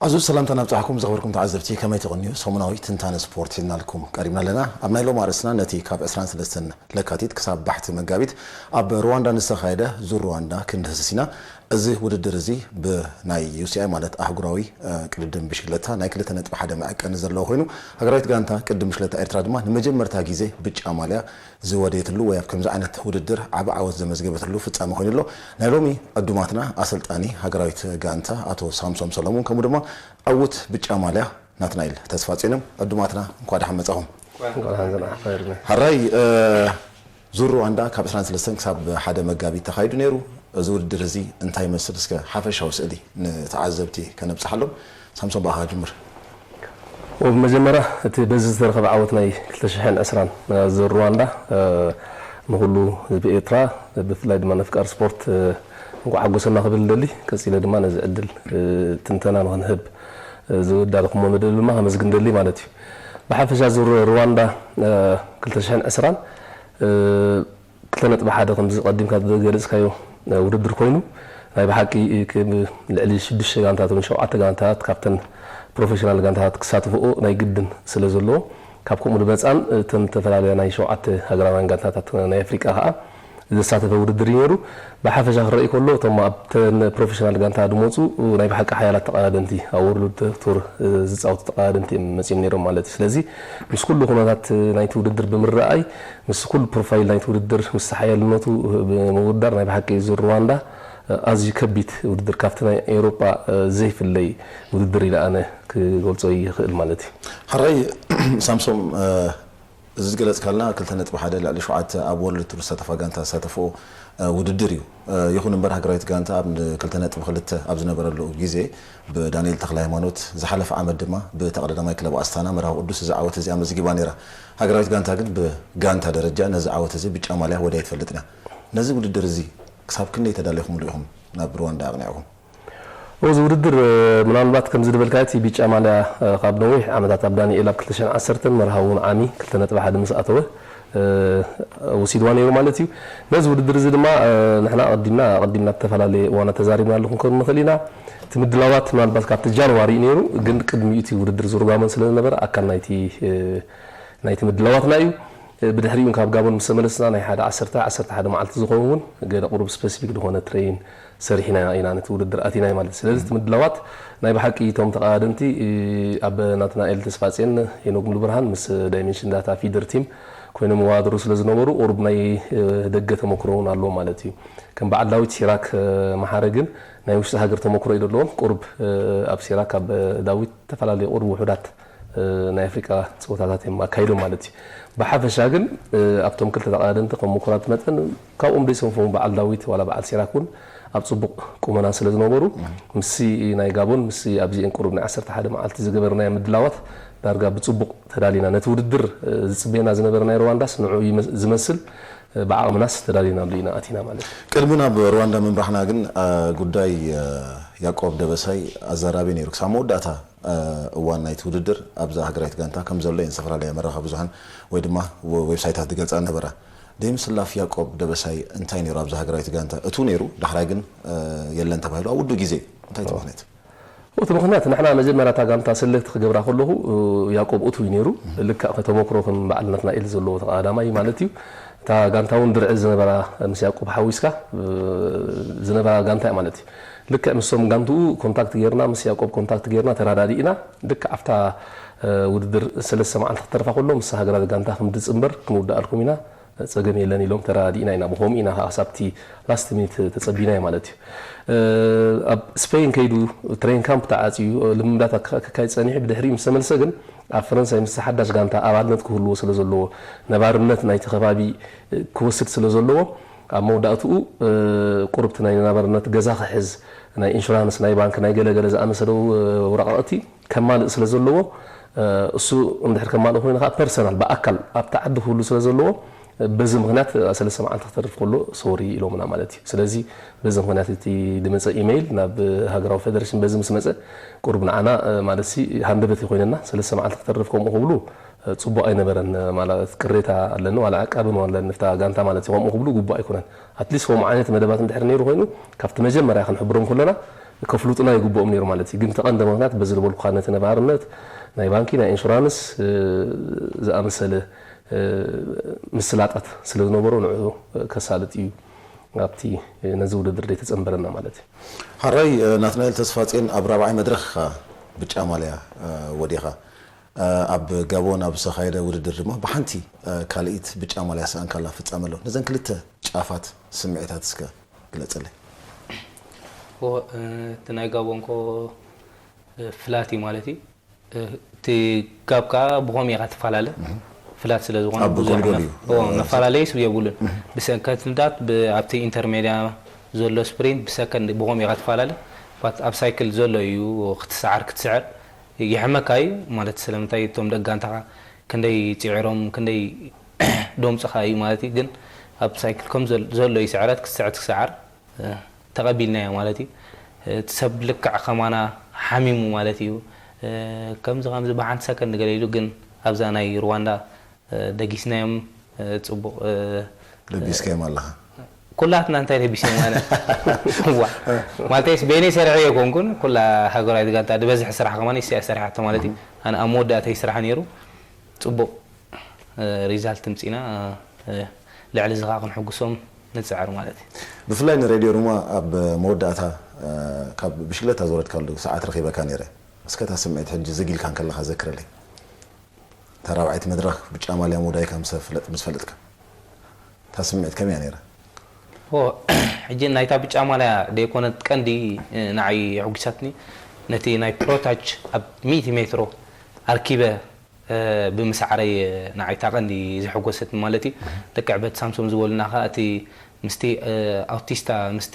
ሕዙ ሰላምታ ናብጻሕኩም ዘኽብርኩም ተዓዘብቲ፣ ከመይ ትቕንዩ? ሰሙናዊ ትንታነ ስፖርት ሒዝናልኩም ቀሪብና ኣለና። ኣብ ናይ ሎም ኣርእስትና ነቲ ካብ ዕስራን ሰለስተን ለካቲት ክሳብ ባሕቲ መጋቢት ኣብ ሩዋንዳ ንዝተኻየደ ዙር ሩዋንዳ ክንድህስስ ኢና። እዚ ውድድር እዚ ብናይ ዩ ሲ ኣይ ማለት ኣህጉራዊ ቅድድም ብሽክለታ ናይ ክልተ ነጥቢ ሓደ መዐቀኒ ዘለዎ ኮይኑ፣ ሃገራዊት ጋንታ ቅድም ብሽክለታ ኤርትራ ድማ ንመጀመርታ ግዜ ብጫ ማልያ ዝወደየትሉ ወይ ኣብ ከምዚ ዓይነት ውድድር ዓቢ ዓወት ዘመዝገበትሉ ፍጻመ ኮይኑ ኣሎ። ናይ ሎሚ ዕዱማትና ኣሰልጣኒ ሃገራዊት ጋንታ ኣቶ ሳምሶም ሰሎሙን፣ ከምኡ ድማ ዕዉት ብጫ ማልያ ናትናኤል ተስፋጽዮን እዮም። ዕዱማትና እንኳ ደሓን መጻኹም። እንኳ ደሓን ዘለና። ሓራይ ዙር ሩዋንዳ ካብ ዕስራን ሰለስተን ክሳብ ሓደ መጋቢት ተኻይዱ ነይሩ። እዚ ውድድር እዚ እንታይ ይመስል? እስከ ሓፈሻዊ ስእሊ ንተዓዘብቲ ከነብጽሓሎም። ሳምሶም፣ ብኣኻ ጅምር። ብመጀመርያ እቲ በዚ ዝተረኸበ ዓወት ናይ ክልተ ሽሕን ዕስራን ዙር ሩዋንዳ ንኹሉ ህዝቢ ኤርትራ፣ ብፍላይ ድማ ነፍቃር ስፖርት እንኳዕ ሓጎሰና ክብል ደሊ። ቀጺለ ድማ ነዚ ዕድል ትንተና ንኽንህብ ዝወዳልኩሞ መደብ ድማ ከመስግን ደሊ ማለት እዩ። ብሓፈሻ ዙር ሩዋንዳ ክልተ ሽሕን ዕስራን ክልተ ነጥቢ ሓደ ከምዚ ቀዲምካ ዝገለጽካዮ ውድድር ኮይኑ፣ ናይ ብሓቂ ልዕሊ ሽዱሽተ ጋንታት ወይ ሸውዓተ ጋንታት ካብተን ፕሮፌሽናል ጋንታታት ክሳተፍኦ ናይ ግድን ስለ ዘለዎ፣ ካብ ከምኡ ዝመጻን እተን ዝተፈላለያ ናይ ሸውዓተ ሃገራውያን ጋንታታት ናይ ኣፍሪቃ ከኣ ዘሳተፈ ውድድር እዩ ነይሩ። ብሓፈሻ ክረኢ ከሎ፣ እቶም ኣብተን ፕሮፌሽናል ጋንታ ዝመጹ ናይ ብሓቂ ሓያላት ተቐዳደምቲ ኣብ ወርልድ ቱር ዝጻወቱ ተቐዳደምቲ እዮም መጺኦም ነይሮም ማለት እዩ። ስለዚ ምስ ኩሉ ኩነታት ናይቲ ውድድር ብምርኣይ፣ ምስ ኩሉ ፕሮፋይል ናይቲ ውድድር፣ ምስ ሓያልነቱ ብምውዳር፣ ናይ ብሓቂ እዚ ሩዋንዳ ኣዝዩ ከቢድ ውድድር፣ ካብቲ ናይ ኤውሮጳ ዘይፍለይ ውድድር ኢለ ኣነ ክገልጾ ይኽእል ማለት እዩ። ሕራይ ሳምሶም፣ እዚ ዝገለጽካልና ክልተ ነጥቢ ሓደ ልዕሊ ሸውዓተ ኣብ ወርልድ ቱር ዝሳተፋ ጋንታ ዝሳተፍኦ ውድድር እዩ። ይኹን እምበር ሃገራዊት ጋንታ ኣብ ክልተ ነጥቢ ክልተ ኣብ ዝነበረሉ ግዜ ብዳንኤል ተኽለሃይማኖት፣ ዝሓለፈ ዓመት ድማ ብተቐዳዳማይ ክለብ ኣስታና መርሃዊ ቅዱስ እዚ ዓወት እዚ ኣመዝጊባ ነይራ። ሃገራዊት ጋንታ ግን ብጋንታ ደረጃ ነዚ ዓወት እዚ ብጫ ማልያ ወዲያ ኣይትፈልጥን እያ። ነዚ ውድድር እዚ ክሳብ ክንደይ ተዳሊኹምሉ ኢኹም ናብ ሩዋንዳ ኣቕኒዕኩም? እዚ ውድድር ምናልባት ከምዚ ዝበልካዮ እቲ ብጫ ማልያ ካብ ነዊሕ ዓመታት ኣብ ዳንኤል ኣብ ክልተ ሽሕን ዓሰርተን መርሃዊ እውን ዓሚ ክልተ ነጥቢ ሓደ ምስ ኣተወ ወሲድዋ ነይሩ ማለት እዩ። ነዚ ውድድር እዚ ድማ ንሕና ኣቐዲምና ኣቐዲምና ብተፈላለየ እዋናት ተዛሪብናሉ ክንከውን ንኽእል ኢና። እቲ ምድላዋት ምናልባት ካብቲ ጃንዋሪ እዩ ነይሩ፣ ግን ቅድሚኡ እቲ ውድድር ዝሩጋመን ስለ ዝነበረ ኣካል ናይቲ ናይቲ ምድላዋትና እዩ። ብድሕሪኡ ካብ ጋቦን ምስ ተመለስና ናይ ሓደ ዓሰርተ፣ ዓሰርተ ሓደ መዓልቲ ዝኸውን እውን ገለ ቁሩብ ስፐሲፊክ ዝኾነ ትሬይን ሰሪሕና ኢና ነቲ ውድድር ኣቲናዮ ማለት እዩ። ስለዚ እቲ ምድላዋት ናይ ብሓቂ እቶም ተቐዳደምቲ ኣብ ናትናኤል ተስፋጽዮን፣ ሄኖክ ሙሉብርሃን ምስ ዳይሜንሽን ዳታ ፊደር ቲም ኮይኖም ይወዳደሩ ስለ ዝነበሩ ቁሩብ ናይ ደገ ተመክሮ እውን ኣለዎም ማለት እዩ። ከም በዓል ዳዊት ሲራክ መሓረ ግን ናይ ውሽጢ ሃገር ተመክሮ እዩ ዘለዎም። ቁሩብ ኣብ ሲራክ ኣብ ዳዊት ዝተፈላለዩ ቁሩብ ውሑዳት ናይ ኣፍሪቃ ፀወታታት እዮም ኣካይዶም ማለት እዩ። ብሓፈሻ ግን ኣብቶም ክልተ ተቐዳደምቲ ከም ምኩራት መጠን ካብኦም ዘይሰንፎም በዓል ዳዊት ዋላ በዓል ሲራክ እውን ኣብ ፅቡቕ ቁመና ስለ ዝነበሩ ምስቲ ናይ ጋቦን ምስቲ ኣብዚኤን ቁሩብ ናይ ዓሰርተ ሓደ መዓልቲ ዝገበርናዮ ምድላዋት ዳርጋ ብፅቡቕ ተዳሊና ነቲ ውድድር ዝፅበየና ዝነበረ ናይ ሩዋንዳስ ንዕኡ ዝመስል ብዓቕምናስ ተዳሊናሉ ኢና ኣቲና ማለት እዩ። ቅድሚ ናብ ሩዋንዳ ምምራሕና ግን ጉዳይ ያቆብ ደበሳይ ኣዘራቢ ነይሩ። ክሳብ መወዳእታ እዋን ናይቲ ውድድር ኣብዛ ሃገራዊት ጋንታ ከም ዘሎ እየን ዝተፈላለያ መራኸቢ ብዙሃን ወይ ድማ ዌብሳይታት ዝገልጻ ነበራ። ደይምስላፍ ያቆብ ደበሳይ እንታይ ነይሩ ኣብዛ ሃገራዊት ጋንታ? እቱ ነይሩ፣ ዳሕራይ ግን የለን ተባሂሉ ኣብ ውዱእ ግዜ። እንታይ እቲ ምኽንያት? እቲ ምኽንያት ንሕና መጀመርያ እታ ጋንታ ሰለክት ክገብራ ከለኹ ያቆብ እቱ እዩ ነይሩ። ልክዕ ተመክሮ ከም በዓል ናትናኤል ዘለዎ ተቐዳዳማይ ማለት እዩ። እታ ጋንታ እውን ድርዒ ዝነበራ ምስ ያቆብ ሓዊስካ ዝነበራ ጋንታ እያ ማለት እዩ። ልክዕ ምስቶም ጋንትኡ ኮንታክት ጌርና ምስ ያቆብ ኮንታክት ጌርና ተራዳዲእና ልክዕ ኣብታ ውድድር ሰለስተ መዓልቲ ክተርፋ ከሎ ምስ ሃገራዊ ጋንታ ከም ድጽንበር ክንውድኣልኩም ኢና ጸገም የለን ኢሎም ተራዲእና ኢና ብኸምኡ ኢና ከዓ ክሳብቲ ላስት ሚኒት ተጸቢናዮ ማለት እዩ። ኣብ ስፔን ከይዱ ትሬን ካምፕ ተዓጽዩ ልምምዳት ከካይድ ጸኒሑ ብድሕሪኡ ምስ ተመልሰ ግን ኣብ ፈረንሳይ ምስ ሓዳሽ ጋንታ ኣባልነት ክህልዎ ስለ ዘለዎ ነባርነት ናይቲ ከባቢ ክወስድ ስለ ዘለዎ ኣብ መወዳእትኡ ቁርብቲ ናይ ነባርነት ገዛ ክሕዝ ናይ ኢንሹራንስ ናይ ባንክ ናይ ገለገለ ዝኣመሰለ ወረቃቕቲ ከማልእ ስለ ዘለዎ እሱ እንድሕር ከማልእ ኮይኑ ከዓ ፐርሰናል ብኣካል ኣብቲ ዓዲ ክህሉ ስለ ዘለዎ በዚ ምክንያት ሰለስተ መዓልቲ ክተርፍ ከሎ ሶሪ ኢሎምና ማለት እዩ። ስለዚ በዚ ምክንያት እቲ ዝመፀ ኢሜይል ናብ ሃገራዊ ፌደሬሽን በዚ ምስ መፀ ቁሩብ ንዓና ማለት ሲ ሃንደበት ይኮይነና ሰለስተ መዓልቲ ክተርፍ ከምኡ ክብሉ ፅቡቅ ኣይነበረን ማለት ቅሬታ ኣለኒ ዋላ ዕቃብ ኣለኒ ፍታ ጋንታ ማለት እዩ ከምኡ ክብሉ ግቡእ ኣይኮነን። ኣትሊስት ከምኡ ዓይነት መደባት እንድሕር ነይሩ ኮይኑ ካብቲ መጀመርያ ክንሕብሮም ከለና ከፍሉጥና ይግብኦም ነይሩ ማለት እዩ። ግን ተቐንደ ምኽንያት በዚ ዝበልኩኻ ነቲ ነባርነት ናይ ባንኪ፣ ናይ ኢንሹራንስ ዝኣመሰለ ምስላጣት ስለ ዝነበሮ ንዕኡ ከሳልጥ እዩ ኣብቲ ነዚ ውድድር ዘይተጸንበረና ማለት እዩ። ሓራይ ናትናኤል ተስፋጽዮን፣ ኣብ ራብዓይ መድረኽ ኢኻ ብጫ ማልያ ወዲኻ። ኣብ ጋቦን ኣብ ዝተኻየደ ውድድር ድማ ብሓንቲ ካልኢት ብጫ ማልያ ሰኣንካላ ፍጻመ ኣሎ። ነዘን ክልተ ጫፋት ስምዒታት እስከ ግለጸለይ። እቲ ናይ ጋቦን ኮ ፍላት እዩ ማለት እዩ። እቲ ጋብ ከዓ ብኸምኡ ኢኻ ትፈላለ። ፍላት ስለ ዝኾነ ኣብ ብዙሕ ጎልጎል መፍ- እዩ። ኦ፣ መፈላለዪ ስብ የብሉን። ብሰንከትንታት ብ- ኣብቲ ኢንተርሜድያ ዘሎ ስፕሪንት ብሰከንድ ብኸምኡ ኢኻ ትፈላለ። ባት ኣብ ሳይክል ዘሎ እዩ ክትሰዓር ክትስዕር ይሕመካ እዩ ማለት። ስለምንታይ እቶም ደጋንታኻ ክንደይ ፅዒሮም ክንደይ ዶምፅኻ እዩ ማለት እዩ። ግን ኣብ ሳይክል ከም ዘል- ዘሎ እዩ ስዕረት ክትስዕር ትሰዓር ተቐቢልናዮ ማለት እዩ። እቲ ሰብ ልክዕ ከማና ሓሚሙ ማለት እዩ። ከምዚ ከምዚ ብሓንቲ ሰከንድ ገለ ኢሉ ግን ኣብዛ ናይ ሩዋንዳ ደጊስናዮም። ፅቡቕ ደቢስካዮም ኣለኻ። ኩላትና እንታይ ደቢስና ማለት ዋ ማለተይስ በይነይ ሰሪሐ የኮንኩን ኩላ ሃገራዊት ጋንታ ዝበዝሐ ስራሕ ከማን እያ ሰሪሓቶ ማለት እዩ። ኣነ ኣብ መወዳእተይ ስራሕ ነይሩ። ፅቡቕ ሪዛልት ምፂና ልዕሊ እዚ ከዓ ክንሕጉሶም ንፅዕር ማለት እዩ። ብፍላይ ንሬድዮ ሩማ ኣብ መወዳእታ ካብ ብሽክለታ ዝወረድካሉ ሰዓት ረኺበካ ነይረ። እስከ እታ ስምዒት ሕጂ ዝግ ኢልካ እንከለኻ ዘክረለይ። እታ ራብዓይቲ መድረኽ ብጫ ማልያ ምውዳይካ ምስ ፈለጥ ምስ ፈለጥካ እታ ስምዒት ከመይ እያ ነይራ? ኦ ሕጂ ናይታ ብጫ ማልያ ደይኮነት ቀንዲ ንዓይ የሕጉሳትኒ ነቲ ናይ ፕሮታች ኣብ ሚእቲ ሜትሮ ኣርኪበ ብምስዓረይ ንዓይ እታ ቀንዲ ዘሐጎሰትኒ ማለት እዩ። ልክዕ በቲ ሳምሶም ዝበሉና ከዓ እቲ ምስቲ ኣውቲስታ ምስቲ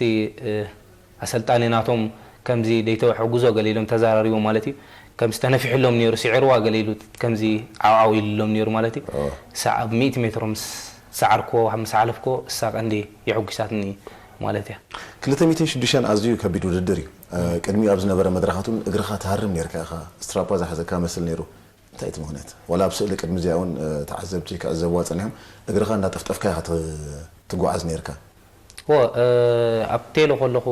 ኣሰልጣኒ ናቶም ከምዚ ደይተውሐጉዞ ገለ ኢሎም ተዛራሪቦም ማለት እዩ። ከምዚ ተነፊሕሎም ነይሩ ስዒርዋ ገለ ኢሉ ከምዚ ዓውዓው ኢልሎም ነይሩ ማለት እዩ። ሰዓ ኣብ ሚእቲ ሜትሮ ምስ ሰዓርክዎ ምስ ሓለፍክዎ እሳ ቀንዲ የሐጉሳትኒ ማለት እያ። ክልተ ሚእትን ሽዱሽተን ኣዝዩ ከቢድ ውድድር እዩ። ቅድሚኡ ኣብ ዝነበረ መድረኻት እውን እግርኻ ትሃርም ነይርካ ኢኻ። ስትራፓ ዝሓዘካ መስል ነይሩ። እንታይ እቲ ምኽንያት? ዋላ ኣብ ስእሊ ቅድሚ እዚኣ እውን ተዓዘብቲ ክዕዘብዋ ጸኒሖም እግርኻ እንዳጠፍጠፍካ ኢኻ ትጓዓዝ ነይርካ። ዎ ኣብ ቴሎ ከለኹ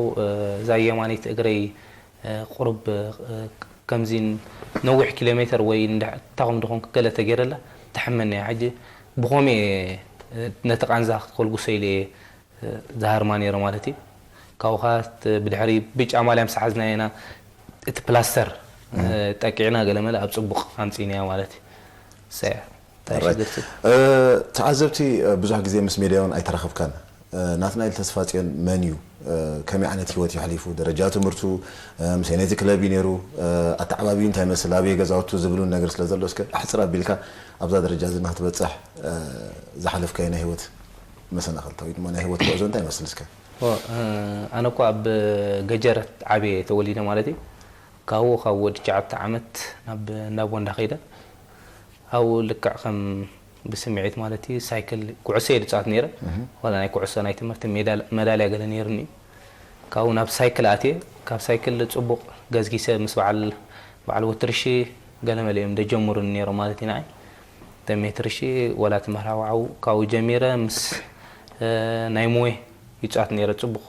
እዛ የማነይቲ እግረይ ቁሩብ ከምዚ ነዊሕ ኪሎ ሜትር ወይ እንዳ- እንታኹም ድኾንኩ ገለ ተገይረላ ትሕመኒ እያ። ሕጂ ብኸምኡ እየ ነቲ ቃንዛ ክተልጉሶ ኢለ እየ ዝሃርማ ነይረ ማለት እዩ። ካብኡ ኸዓ እቲ ብድሕሪ ብጫ ማልያ ምስ ሓዝናዮ ኢና እቲ ፕላስተር ጠቂዕና ገለመለ ኣብ ፅቡቕ ኣምፂእናዮ ማለት እዩ። ሰያ እንታይ ሽግርቲ ተዓዘብቲ ብዙሕ ግዜ ምስ ሜድያ እውን ኣይተራኸብካን። ናትናኤል ተስፋጽዮን መን እዩ? ከመይ ዓይነት ህይወት እዩ ኣሕሊፉ? ደረጃ ትምህርቱ ምስ ኣየነይቲ ክለብ እዩ ነይሩ? ኣተዓባቢኡ እንታይ ይመስል? ኣበየ ገዛውቱ ዝብሉን ነገር ስለ ዘሎ እስከ ኣሕፅር ኣቢልካ ኣብዛ ደረጃ እዚ ንክትበፅሕ ዝሓለፍካዮ ናይ ህይወት መሰናኽልታ ወይ ድማ ናይ ህይወት ጉዕዞ እንታይ ይመስል እስከ? ኣነ እኮ ኣብ ገጀረት ዓብየ ተወሊደ ማለት እዩ። ካብኡ ካብ ወዲ ትሽዓተ ዓመት ናብ ናብ ወንዳ ከይደ ኣብኡ ልክዕ ከም ብስምዒት ማለት እዩ ሳይክል ኩዕሶ እየ ዝፃወት ነይረ። ዋላ ናይ ኩዕሶ ናይ ትምህርቲ ሜዳል- መዳልያ ገለ ነይሩኒ እዩ። ካብኡ ናብ ሳይክል ኣትየ ካብ ሳይክል ፅቡቕ ገዝጊሰ ምስ በዓል በዓል ወትርሺ ገለ መለ እዮም ደጀምሩኒ ነይሮም ማለት እዩ ንዓይ። ተሜትርሺ ወላ ትምህራዊ ዓው ካብኡ ጀሚረ ምስ ናይ ሙዌ ይፃወት ነይረ። ፅቡቕ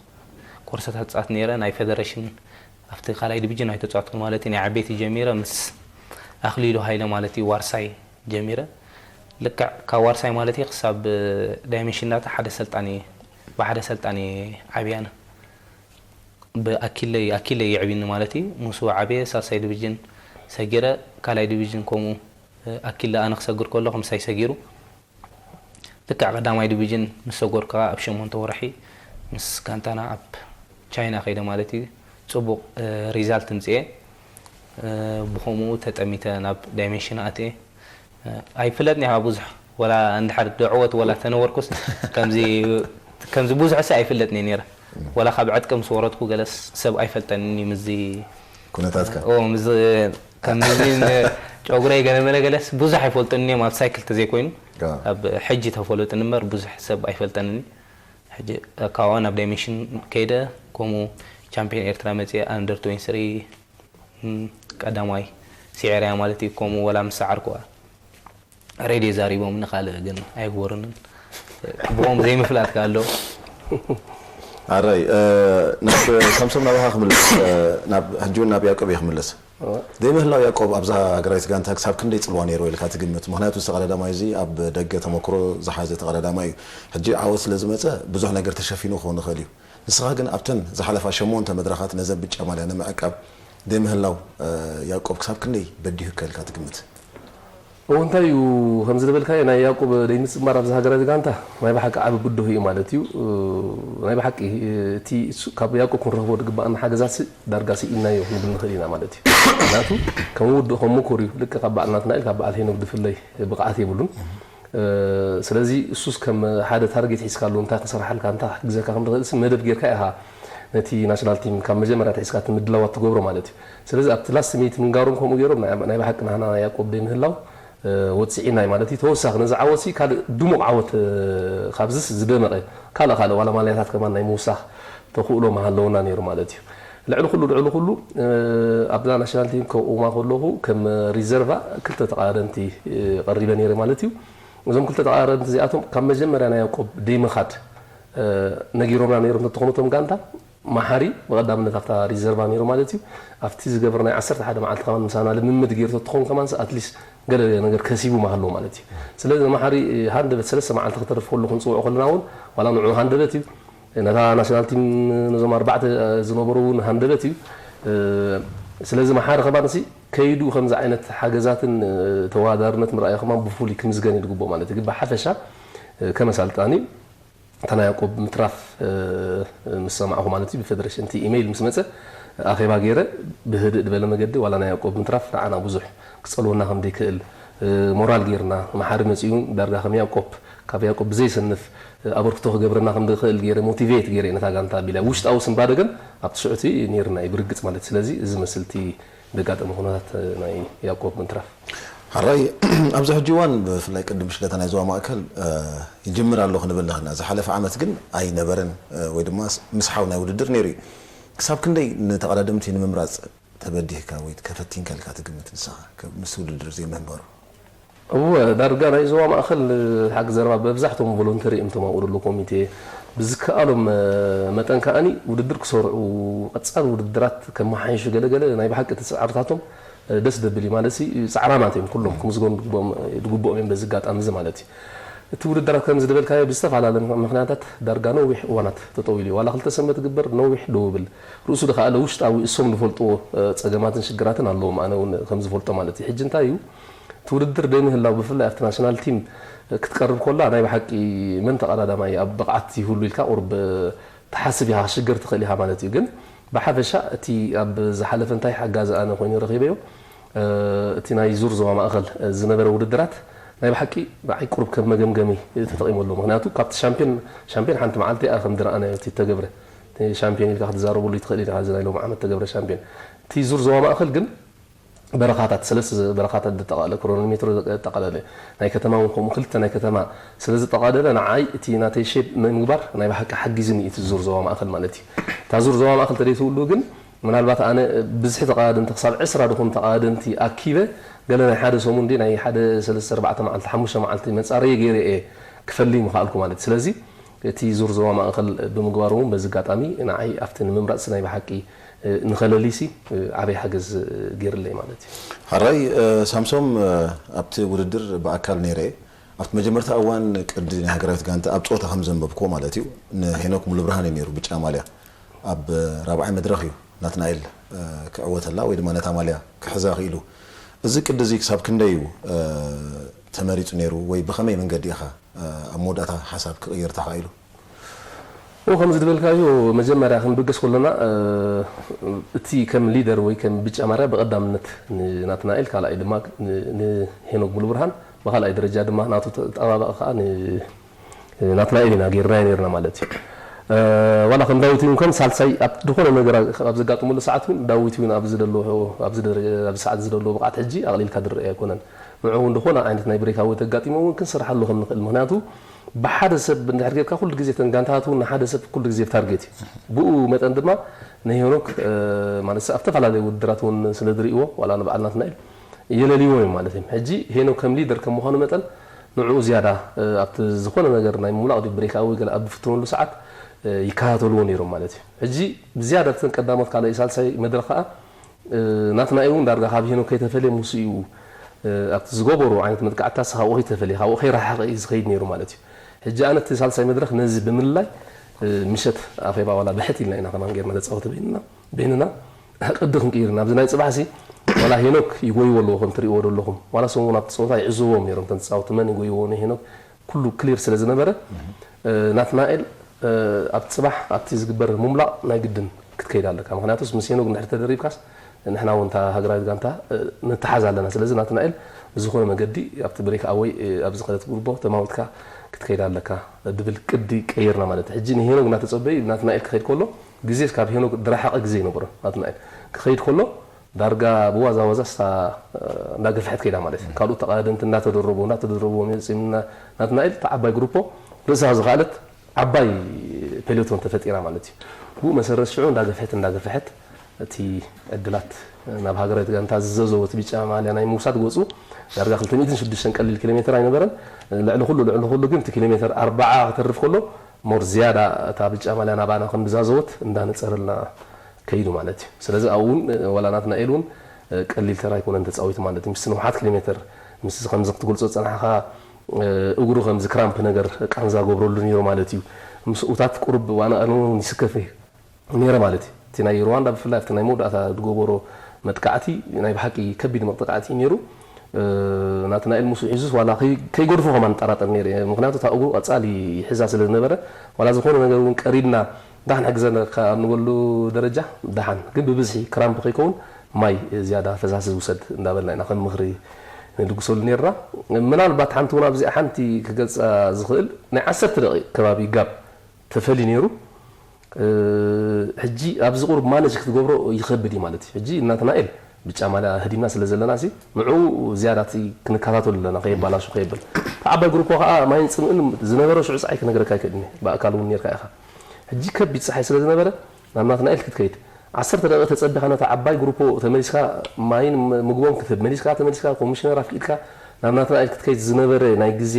ኮርሰታት ፃወት ነይረ ናይ ፌደሬሽን ኣብቲ ካልኣይ ዲቪዥን ኣይተፃወትኩን ማለት እዩ። ናይ ዓበይቲ ጀሚረ ምስ ኣኽሊሉ ሃይለ ማለት እዩ ዋርሳይ ጀሚረ። ልክዕ ካብ ዋርሳይ ማለት እዩ ክሳብ ዳይሜንሽን ናታ ሓደ ሰልጣን እየ ብሓደ ሰልጣን እየ ዓብያና። ብኣኪለይ ኣኪለይ የዕብኒ ማለት እዩ። ምስኡ ዓብየ ሳልሳይ ዲቪዥን ሰጊረ ካልኣይ ዲቪዥን ከምኡ ኣኪለ ኣነ ክሰግር ከለኹ ምሳይ ሰጊሩ። ልክዕ ቀዳማይ ዲቪዥን ምስ ሰጎርኩ ከዓ ኣብ ሸሞንተ ወርሒ ምስ ጋንታና ኣብ ቻይና ከይደ ማለት እዩ። ፅቡቕ ሪዛልት ምፅኤ። ብኸምኡ ተጠሚተ ናብ ዳይሜንሽን ኣትየ። ኣይፍለጥን እየ ብዙሕ ወላ እንድሕር ደዕወት ወላ ተነበርኩስ ከምዚ ከምዚ ብዙሕ ሰ ኣይፍለጥን እየ ነይረ። ወላ ካብ ዕጥቂ ምስ ወረድኩ ገለስ ሰብ ኣይፈልጠንን እዩ ምስዚ ኩነታትካ ኦ ምስ ከምዚ ጨጉረይ ገለመለ ገለስ ብዙሕ ኣይፈልጡን እዮም ኣብ ሳይክል ተዘይኮይኑ። ኣብ ሕጂ ተፈለጡን እምበር ብዙሕ ሰብ ኣይፈልጠንን እዩ። ሕጂ ካብኣ ናብ ዳይሜንሽን ከይደ ከምኡ ቻምፒዮን ኤርትራ መፅየ ኣንደር ትዌንቲ ስሪ ቀዳማይ ስዒረያ ማለት እዩ። ከምኡ ወላ ምስ ሰዓርኩዋ ሬድዮ ዛሪቦምኒ ካልእ ግን ኣይግበሩንን። ብኦም ዘይምፍላጥ ከ ኣሎ። ኣራይ፣ እ፣ ናብ ሳምሶም፣ ናባኻ ክምለስ፣ እ፣ ናብ፣ ሕጂ እውን ናብ ያዕቆብ እየ ክምለስ። ዘይምህላው ያዕቆብ ኣብዛ ሃገራዊት ጋንታ ክሳብ ክንደይ ጽልዋ ነይርዎ ኢልካ ትግምት? ምኽንያቱ፣ እዚ ተቐዳዳማይ እዚ ኣብ ደገ ተመክሮ ዝሓዘ ተቐዳዳማይ እዩ። ሕጂ ዓወት ስለ ዝመጸ ብዙሕ ነገር ተሸፊኑ ክኸውን ይኽእል እዩ። ንስኻ ግን ኣብተን ዝሓለፋ ሸሞንተ መድረኻት ነዘን ብጫ ማልያ ንምዕቃብ ዘይምህላው፣ እ፣ ያዕቆብ ክሳብ ክንደይ በዲሁካ ኢልካ ትግምት? እዎ፣ እንታይ እዩ፣ ከምዚ ዝበልካዮ ናይ ያዕቆብ ደይምጽማር ኣብዚ ሃገራዊ ጋንታ ናይ ብሓቂ ዓቢ ብድሆ እዩ ማለት እዩ። እ፣ ናይ ብሓቂ፣ እ፣ እቲ እሱ፣ ካብ ያዕቆብ ክንረኽቦ ዝግባኣና ሓገዛትሲ ዳርጋ ስኢንናዮ ክንብል ንኽእል ኢና ማለት እዩ። ምኽንያቱ ከም ውድእ፣ ከም ምኩር እዩ። ልክዕ ካብ በዓል ናትናኤል፣ ካብ በዓል ሄኖክ ዝፍለይ ብቕዓት የብሉን። እ፣ ስለዚ እሱስ ከም ሓደ ታርጌት ሒዝካሉ፣ እንታይ ክሰርሓልካ፣ እንታይ ክሕግዘካ ከም ዝኽእልሲ መደብ ጌርካ ኢኻ ነቲ ናሽናል ቲም ካብ መጀመርያ ኣትሒዝካ እቲ ምድላዋት ትገብሮ ማለት እዩ። ስለዚ ኣብቲ ላስት ሚኒት ምንጋሮም ከምኡ ገይሮም ናይ፣ ናይ ብሓቂ ናህና ናይ ያዕቆብ ደይምህላው፣ እ፣ ወጽዒናይ ማለት እዩ። ተወሳኺ ነዚ ዓወትሲ ካልእ ድሙቕ ዓወት፣ እ፣ ካብዝስ ዝደመቐ ካልእ ካልእ ዋላ ማልያታት ከማን ናይ ምውሳኽ ተኽእሎ ምሃለውና ነይሩ ማለት እዩ። ልዕሊ ኩሉ፣ ልዕሊ ኩሉ፣ እ፣ ኣብዛ ናሽናል ቲም ከቑማ ከለኹ ከም ሪዘርቫ ክልተ ተቐዳደምቲ፣ እ፣ ቀሪበ ነይረ ማለት እዩ። እዞም ክልተ ተቐራረብቲ እዚኣቶም ካብ መጀመርያ ናይ ያዕቆብ ደይምኻድ፣ እ፣ ነጊሮምና ነይሮም እንተኾኑ እቶም ጋንታ፣ መሓሪ ብቐዳምነት ኣብታ ሪዘርቫ ነይሩ ማለት እዩ። ኣብቲ ዝገበርናዮ ዓሰርተ ሓደ መዓልቲ ከማን ምሳና ልምምድ ገይሩ ተትኾን ከማንስ ኣትሊስት ገለ ነገር ከሲቡ ምሃለዎ ማለት እዩ። ስለዚ ንመሓሪ፣ እ፣ ሃንደበት ሰለስተ መዓልቲ ክተርፍ ከሎ ክንጽውዖ ከለና እውን ዋላ ንዕኡ ሃንደበት እዩ። ነታ ናሽናል ቲም ነዞም ኣርባዕተ ዝነበሩ እውን ሃንደበት እዩ። እ፣ ስለዚ መሓሪ ከማንሲ ከይዱ ከምዚ ዓይነት ሓገዛትን፣ እ፣ ተወዳዳርነት ምርኣዩ ከማን ብፍሉይ ክምስገን እዩ ዝግብኦ ማለት እዩ። ግን ብሓፈሻ፣ እ፣ ከም ኣሰልጣኒ እታ ናይ ያዕቆብ ምትራፍ፣ እ፣ ምስ ሰማዕኹ ማለት እዩ፣ ብፌደሬሽን እቲ ኢሜይል ምስ መጸ ኣኼባ ገይረ ብህድእ ዝበለ መገዲ ዋላ ናይ ያዕቆብ ምትራፍ ንዓና ብዙሕ ክጸልወና ከም ዘይክእል፣ እ፣ ሞራል ገይርና፣ መሓሪ መጺኡ ዳርጋ ከም ያዕቆብ፣ ካብ ያዕቆብ ብዘይሰንፍ፣ እ፣ ኣበርክቶ ክገብረና ከም ዝኽእል ገይረ ሞቲቬት ገይረ ነታ ጋንታ ኣቢለ። ውሽጣዊ ስንባደ ግን ኣብቲ ሽዑ እቲ ነይርና እዩ ብርግጽ ማለት እዩ። ስለዚ እዚ መስል እቲ ዘጋጠመ ኩነታት፣ እ፣ ናይ ያዕቆብ ምትራፍ። ሕራይ፣ ኣብዚ ሕጂ እዋን ብፍላይ ቅድም ሽለታ ናይ ዞባ ማእከል፣ እ፣ ይጅምር ኣሎ ክንብል ንኽእል ኢና። ዝሓለፈ ዓመት ግን ኣይነበረን፣ እ፣ ወይ ድማ ስ-፣ ምስሓው ናይ ውድድር ነይሩ እዩ። ክሳብ ክንደይ ንተቐዳደምቲ ንምምራጽ ተበዲህካ ወይ ተፈቲንካ ኢልካ ትግምት ንስኻ፣ ከ-፣ ምስ ውድድር ዘይምህባሩ? እወ፣ ዳርጋ ናይ ዞባ ማእከል ሓቂ ዘረባ ብኣብዛሕቶም ቮሎንተሪ እዮም እቶም ኣብኡ ዘለዉ ኮሚቴ። ብዝከኣሎም፣ እ፣ መጠን ከኣኒ ውድድር ክሰርዑ፣ ቀጻሊ ውድድራት ከመሓይሹ ገለ ገለ ናይ ብሓቂ እቲ ጻዕርታቶም፣ እ፣ ደስ ዘብል እዩ። ማለትሲ ጻዕራማት እዮም ኩሎም፣ ክምስገኑ ዝግብኦም፣ ዝግብኦም እዮም በዚ ኣጋጣሚ እዚ ማለት እዩ። እቲ ውድድራት ከምዚ ዝበልካዮ ብዝተፈላለየ ምኽ-፣ ምኽንያታት ዳርጋ ነዊሕ እዋናት ተጠዊሉ እዩ። ዋላ ክልተ ሰንበት ይግበር ነዊሕ ደው ይብል። ርእሱ ዝኸኣለ ውሽጣዊ እሶም ዝፈልጥዎ፣ እ፣ ጸገማትን ሽግራትን ኣለዎም፣ ኣነ እውን ከም ዝፈልጦ ማለት እዩ። ሕጂ እንታይ እዩ፣ እቲ ውድድር ደይምህላው ብፍላይ ኣብቲ ናሽናል ቲም ክትቀርብ ኮላ ናይ ብሓቂ መን ተቐዳዳማይ ኣብ ብቕዓት ይህሉ ኢልካ ቁሩብ ትሓስብ ኢኻ፣ ክትሽገር ትኽእል ኢኻ ማለት እዩ። ግን ብሓፈሻ እቲ ኣብ ዝሓለፈ እንታይ ሓጋዚ ኣነ ኮይኑ ረኺበዮ፣ እ፣ እቲ ናይ ዙር ዞባ ማእኸል ዝነበረ ውድድራት ናይ ብሓቂ ንዓይ ቁሩብ ከም መገምገሚ ተጠቒመሉ። ምኽንያቱ ካብቲ ሻምፒዮን፣ ሻምፒዮን ሓንቲ መዓልቲ እያ ከም ዝረኣናዮ እቲ ተገብረ። እቲ ሻምፒዮን ኢልካ ክትዛረበሉ ትኽእል ኢኻ፣ እዚ ናይ ሎሚ ዓመት ተገብረ ሻምፒዮን። እቲ ዙር ዞባ ማእኸል ግን በረኻታት፣ ሰለስተ በረኻታት ዘጠቓለለ፣ ክሮኖሜትሮ ዘጠቓለለ፣ ናይ ከተማ እውን ከምኡ ክልተ ናይ ከተማ ስለ ዘጠቓለለ፣ ንዓይ እቲ ናተይ ሼፕ ንምግባር ናይ ብሓቂ ሓጊዙኒ እቲ ዙር ዞባ ማእኸል ማለት እዩ። እታ ዙር ዞባ ማእኸል ተደይትህሉ ግን፣ ምናልባት ኣነ ብዝሒ ተቐዳደምቲ ክሳብ ዕስራ ዝኾኑ ተቐዳደምቲ ኣኪበ፣ ገለ ናይ ሓደ ሰሙን ድዩ፣ ናይ ሓደ ሰለስተ ኣርባዕተ መዓልቲ፣ ሓሙሽተ መዓልቲ መጻረየ ገይረ እየ ክፈሊ ምኽኣልኩ ማለት እዩ። ስለዚ እቲ ዙር ዞባ ማእኸል ብምግባሩ እውን በዚ ኣጋጣሚ ንዓይ ኣብቲ ንምምራጽ ናይ ብሓቂ፣ እ፣ ንኸለሊሲ፣ እ፣ ዓበይ ሓገዝ፣ እ፣ ገይርለይ ማለት እዩ። ሕራይ፣ እ፣ ሳምሶም፣ እ፣ ኣብቲ ውድድር ብኣካል ነይረ እየ። ኣብቲ መጀመርታ እዋን ቅዲ ናይ ሃገራዊት ጋንታ ኣብ ጸወታ ከም ዘንበብክዎ ማለት እዩ፣ ንሄኖክ ሙሉብርሃን እዩ ነይሩ ብጫ ማልያ። ኣብ ራብዓይ መድረኽ እዩ ናትናኤል፣ እ፣ ክዕወተላ ወይ ድማ ነታ ማልያ ክሕዛ ክኢሉ። እዚ ቅዲ እዚ ክሳብ ክንደይ እዩ፣ እ፣ ተመሪጹ ነይሩ ወይ ብኸመይ መንገዲ ኢኻ፣ እ፣ ኣብ መወዳእታ ሓሳብ ክቕይር ተኻኢሉ? ኦ፣ ከምዚ ዝበልካዮ መጀመርያ ክንብገስ ከለና፣ እ፣ እቲ ከም ሊደር ወይ ከም ብጫ ማልያ ብቐዳምነት ንናትናኤል፣ ካልኣይ ድማ ን-፣ ንሄኖክ ሙሉብርሃን፣ ብኻልኣይ ደረጃ ድማ ናቱ ተጣባባቒ ከኣ ን-፣ ናትናኤል ኢና ጌርናዮ ኔርና ማለት እዩ። እ፣ ዋላ ከም ዳዊት እውን ከም ሳልሳይ ኣብ ዝኾነ ነገር ኣብ ዘጋጥመሉ ሰዓት እውን ዳዊት እውን ኣብዚ ዘሎ፣ ኣብዚ ደረ-፣ ኣብዚ ሰዓት እዚ ዘለዎ ብቕዓት ሕጂ ኣቕሊልካ ዝረአ ኣይኮነን። ንዕኡ እውን ዝኾነ ዓይነት ናይ ብሬክኣወይ ተጋጢሙ እውን ክንሰርሓሉ ከም ንኽእል። ምኽንያቱ ብሓደ ሰብ እንድሕር ጌርካ ኩሉ ግዜ እተን ጋንታታት እውን ንሓደ ሰብ ኩሉ ግዜ ታርጌት እዩ። ብኡ መጠን ድማ ንሄኖክ፣ እ፣ ማለት ኣብ ዝተፈላለዩ ውድድራት እውን ስለ ዝርእይዎ ዋላ ንበዓል ናትናኤል የለልይዎ እዮም ማለት እዮም። ሕጂ ሄኖክ ከም ሊደር ከም ምዃኑ መጠን ንዕኡ ዝያዳ፣ እ፣ ኣብቲ ዝኾነ ነገር ናይ ምምላቕ ድዩ ብሬክኣወይ ገለ ኣብ ዝፍትነሉ ሰዓት ይከታተልዎ ነይሮም ማለት እዩ። ሕጂ ብዝያዳ እተን ቀዳሞት ካልኣይ ሳልሳይ መድረኽ ከዓ ናትናኤል እውን ዳርጋ ካብ ሄኖክ ከይተፈልየ ምስኡ ኣብቲ ዝገበሮ ዓይነት መጥቃዕትታስ ካብኡ ከይተፈልየ ካብኡ ከይረሓቐ እዩ ዝኸይድ ነይሩ ማለት እዩ። ሕጂ ኣነ እቲ ሳልሳይ መድረኽ ነዚ ብምልላይ ምሸት ኣኼባ ዋላ ብሕት ኢልና ኢና ከማን ጌርና ተፃወተ በይንና በይንና ቅዲ ክንቅይር ኢና ኣብዚ ናይ ፅባሕሲ ዋላ ሄኖክ ይጎይዎ ኣለዎ ከም ትሪእዎ ዘለኹም ዋላ ሰሙ ናብቲ ፀወታ ይዕዝዎም ነይሮም ተን ተፃወቲ መን ይጎይዎ ንሄኖክ ኩሉ ክሊር ስለ ዝነበረ ናትናኤል ኣብ ፅባሕ ኣብቲ ዝግበር ምምላቕ ናይ ግድን ክትከይድ ኣለካ ምክንያቱስ ምስ ሄኖክ እንድሕር ተደሪብካስ ንሕና እውን እታ ሃገራዊት ጋንታ ንተሓዝ ኣለና ስለዚ ናትናኤል ብዝኾነ መገዲ ኣብቲ ብሬክ ኣወይ ኣብዚ ከለት ጉርቦ ተማዊትካ ክትከይድ ኣለካ ድብል ቅዲ ቀይርና ማለት ሕጂ ንሄኖክ እናተፀበዩ ናትናኤል ክኸይድ ከሎ ግዜ ካብ ሄኖክ ድረሓቐ ግዜ ይነበሮ ናትናኤል ክኸይድ ከሎ ዳርጋ ብዋዛ ዋዛ ስታ እንዳገፍሐት ከይዳ ማለት እዩ። ካልኦት ተቓደምቲ እናተደረቡ እናተደረቡ መፂም ናትናኤል እታ ዓባይ ግሩፖ ርእሳ ዝኸኣለት ዓባይ ፔሌቶን ተፈጢራ ማለት እዩ። ብኡ መሰረት ሽዑ እንዳገፍሐት እንዳገፍሐት እቲ ዕድላት ናብ ሃገራዊት ጋንታ ዝዘዘወት ቢጫ ማልያ ናይ ምውሳድ ገፁ ዳርጋ ክልተ ሚእትን ሽዱሽተን ቀሊል ኪሎ ሜትር ኣይነበረን። ልዕሊ ኩሉ ልዕሊ ኩሉ ግን እቲ ኪሎ ሜትር ኣርባዓ ክተርፍ ከሎ ሞር ዝያዳ እታ ቢጫ ማልያ ናባና ከም ዝዛዘወት እንዳነፀረልና ከይዱ ማለት እዩ። ስለዚ ኣብኡ እውን ዋላ ናትናኤል እውን ቀሊል ተራ ኣይኮነን ተፃዊቱ ማለት እዩ። ምስ ንውሓት ኪሎ ሜትር ምስ ከምዚ ክትገልፆ ዝፀናሕኻ እግሩ ከምዚ ክራምፕ ነገር ቃንዛ ገብረሉ ነይሩ ማለት እዩ። ምስኡታት ቁሩብ ዋና ኣነ እውን ይስከፍ ነይረ ማለት እዩ። እቲ ናይ ሩዋንዳ ብፍላይ ኣብቲ ናይ መወዳእታ ዝገበሮ መጥቃዕቲ ናይ ብሓቂ ከቢድ መጥቃዕቲ እዩ ነይሩ። ናትናኤል ምስኡ ሒዙስ ዋላ ከይገድፎ ከማን እጠራጠር ነይረ እየ። ምክንያቱ እታ እግሩ ቀፃሊ ይሕዛ ስለ ዝነበረ ዋላ ዝኾነ ነገር እውን ቀሪብና ዳሕን ሕግዘና ካብ ንበሉ ደረጃ ዳሓን ግን ብብዝሒ ክራምፕ ከይከውን ማይ ዝያዳ ፈሳሲ ዝውሰድ እንዳበልና ኢና ከም ምኽሪ ንልግሰሉ ነርና። ምናልባት ሓንቲ እውን ኣብዚኣ ሓንቲ ክገልፃ ዝኽእል ናይ ዓሰርተ ደቂቕ ከባቢ ጋብ ተፈሊ ነይሩ። ሕጂ ኣብዚ ቁሩብ ማነጅ ክትገብሮ ይኸብድ እዩ ማለት እዩ። ሕጂ እናተናኤል ብጫ ማልያ ህዲምና ስለ ዘለና ሲ ንዕኡ ዝያዳ እቲ ክንከታተሉ ኣለና ከየባላሹ ከየብል። እቲ ዓባይ ግሩፖ ከዓ ማይን ፅምእን ዝነበረ ሽዑ ፀሓይ ክነግረካ ኣይክእልን እየ። ብኣካል እውን ነርካ ኢኻ። ሕጂ ከቢድ ፀሓይ ስለ ዝነበረ ናብ ናትናኤል ክትከይድ ዓሰርተ ደቂቕ ተፀቢኻ ነታ ዓባይ ግሩፖ ተመሊስካ ማይን ምግቦም ክትህብ መሊስካ ተመሊስካ ኮሚሽነር ኣፍቂድካ ናብ ናትናኤል ክትከይድ ዝነበረ ናይ ግዜ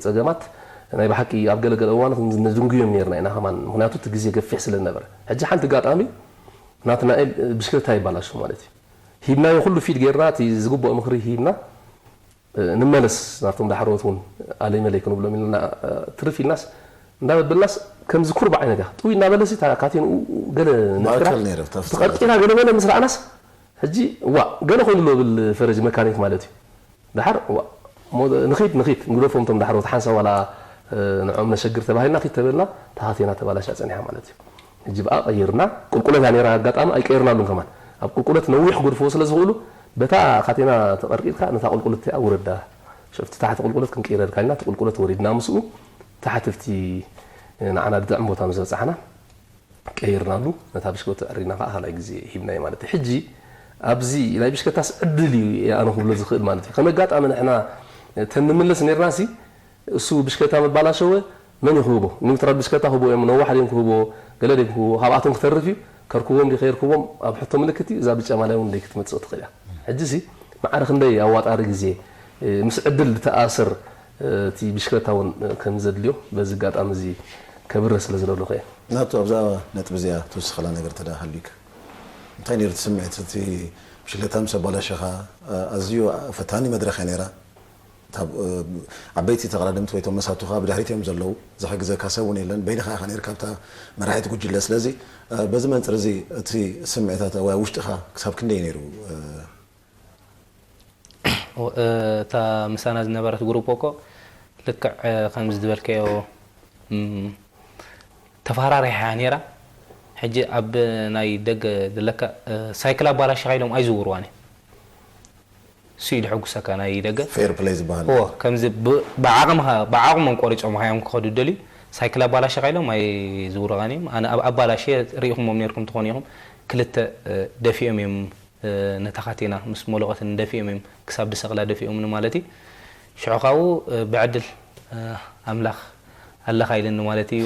ፀገማት ናይ ብሓቂ ኣብ ገለገለ እዋናት ነድንጉዮም ነርና ኢና ከማን ምክንያቱ እቲ ግዜ ገፊሕ ስለ ዝነበረ ሕጂ ሓንቲ ኣጋጣሚ ናትናኤል ብሽክለታ ይባላሹ ማለት እዩ ሂብናዮ ኩሉ ፊድ ጌርና እቲ ዝግብኦ ምክሪ ሂብና ንመለስ ናብቶም ዳሕረዎት እውን ኣለይ መለይ ክንብሎም ኢልና ትርፍ ኢልናስ እንዳበበልናስ ከምዚ ኩርባ ዓይነት እያ ጥዊ እናበለሲ ካቴንኡ ገለ ነፍራ ተቐርቂራ ገለ ገለ ምስ ረኣናስ ሕጂ ዋ ገለ ኮይኑ ኣሎ ብል ፈረጅ መካኒክ ማለት እዩ ድሓር ንኺድ ንኺድ ንግደፎም ቶም ዳሕረዎት ሓንሳ ዋላ ንዖም ነሸግር ተባሂልና ኺድ ተበልና ተኻቴና ተባላሻ ፀኒሓ ማለት እዩ ሕጂ ብኣ ቀይርና ቁልቁለት እያ ነይራ ኣጋጣሚ ኣይቀይርናሉን ከማን ኣብ ቁልቁለት ነዊሕ ክገድፍዎ ስለ ዝኽእሉ በታ ካቴና ተቐርቂርካ ነታ ቁልቁለት እቲኣ ውረዳ ሸፍቲ ታሕቲ ቁልቁለት ክንቀይረልካ ኢልና እቲ ቁልቁለት ወሪድና ምስኡ ታሕቲ ኣብቲ ንዓና ዝጥዕም ቦታ ምስ በፃሕና ቀይርናሉ ነታ ብሽክለቱ ኣዕሪና ከዓ ካልኣይ ግዜ ሂብናዮ ማለት እዩ ሕጂ ኣብዚ ናይ ብሽከታስ ዕድል እዩ ኣነ ክብሎ ዝኽእል ማለት እዩ ከም ኣጋጣሚ ንሕና ተንምለስ ነርና ሲ እሱ ብሽከታ መባላሸወ መን ይኽህቦ ኒውትራል ብሽከታ ክህቦ እዮም ነዋሕ ድዮም ክህቦ ገለ ድዮም ክህቦ ካብኣቶም ክተርፍ እዩ ከርክቦም ድዩ ከየርክቦም ኣብ ሕቶ ምልክት እዩ እዛ ብጫ ማልያ እውን ደይ ክትመፅእ ትኽእል እያ ሕጂ ሲ ማዕረ ክንደይ ኣዋጣሪ ግዜ ምስ ዕድል ዝተኣሰር እቲ ብሽክለታ እውን ከም ዘድልዮ በዚ ኣጋጣሚ እዚ ከብርህ ስለ ዝደለኹ እየ ናቱ ኣብዛ ነጥቢ እዚኣ ትውስኸላ ነገር ተዳ ሃልዩካ እንታይ ነይሩ እቲ ስምዒት እቲ ብሽክለታ ምስ ኣባላሸኻ ኣዝዩ ፈታኒ መድረኽ እያ ነይራ ዓበይቲ ተቐዳደምቲ ወይ ቶም መሳቱኻ ብድሕሪት እዮም ዘለዉ ዝሕግዘካ ሰብ እውን የለን በይንኻ ኢኻ ነይርካ ኣብታ መራሒት ጉጅለ ስለዚ በዚ መንፅር እዚ እቲ ስምዒታት ወይ ውሽጥኻ ክሳብ ክንደይ ነይሩ እታ ምሳና ዝነበረት ግሩፕ እኮ ልክዕ ከምዚ ዝበልካዮ ተፈራሪሓ እያ ነይራ። ሕጂ ኣብ ናይ ደገ ዘለካ ሳይክል ኣባላሽኻ ኢሎም ኣይዝውርዋን እዮም። እሱ እዩ ዘሐጉሰካ ናይ ደገ። ፌር ፕለይ ዝበሃል። እዎ ከምዚ ብ- ብዓቕምኻ ብዓቕሞም ቆሪፆምኻ እዮም ክኸዱ ዝደልዩ። ሳይክል ኣባላሽኻ ኢሎም ኣይዝውርኻን እዮም። ኣነ ኣብ ኣባላሽ ርኢኹሞም ነይርኩም ትኾኑ ኢኹም። ክልተ ደፊኦም እዮም ነታ ካቴና ምስ መለቖትን ደፊኦም እዮም ክሳብ ድሰቕላ ደፊኦምኒ ማለት እዩ። ሽዑ ካብኡ ብዕድል ኣምላኽ ኣለኻ ኢልኒ ማለት እዩ።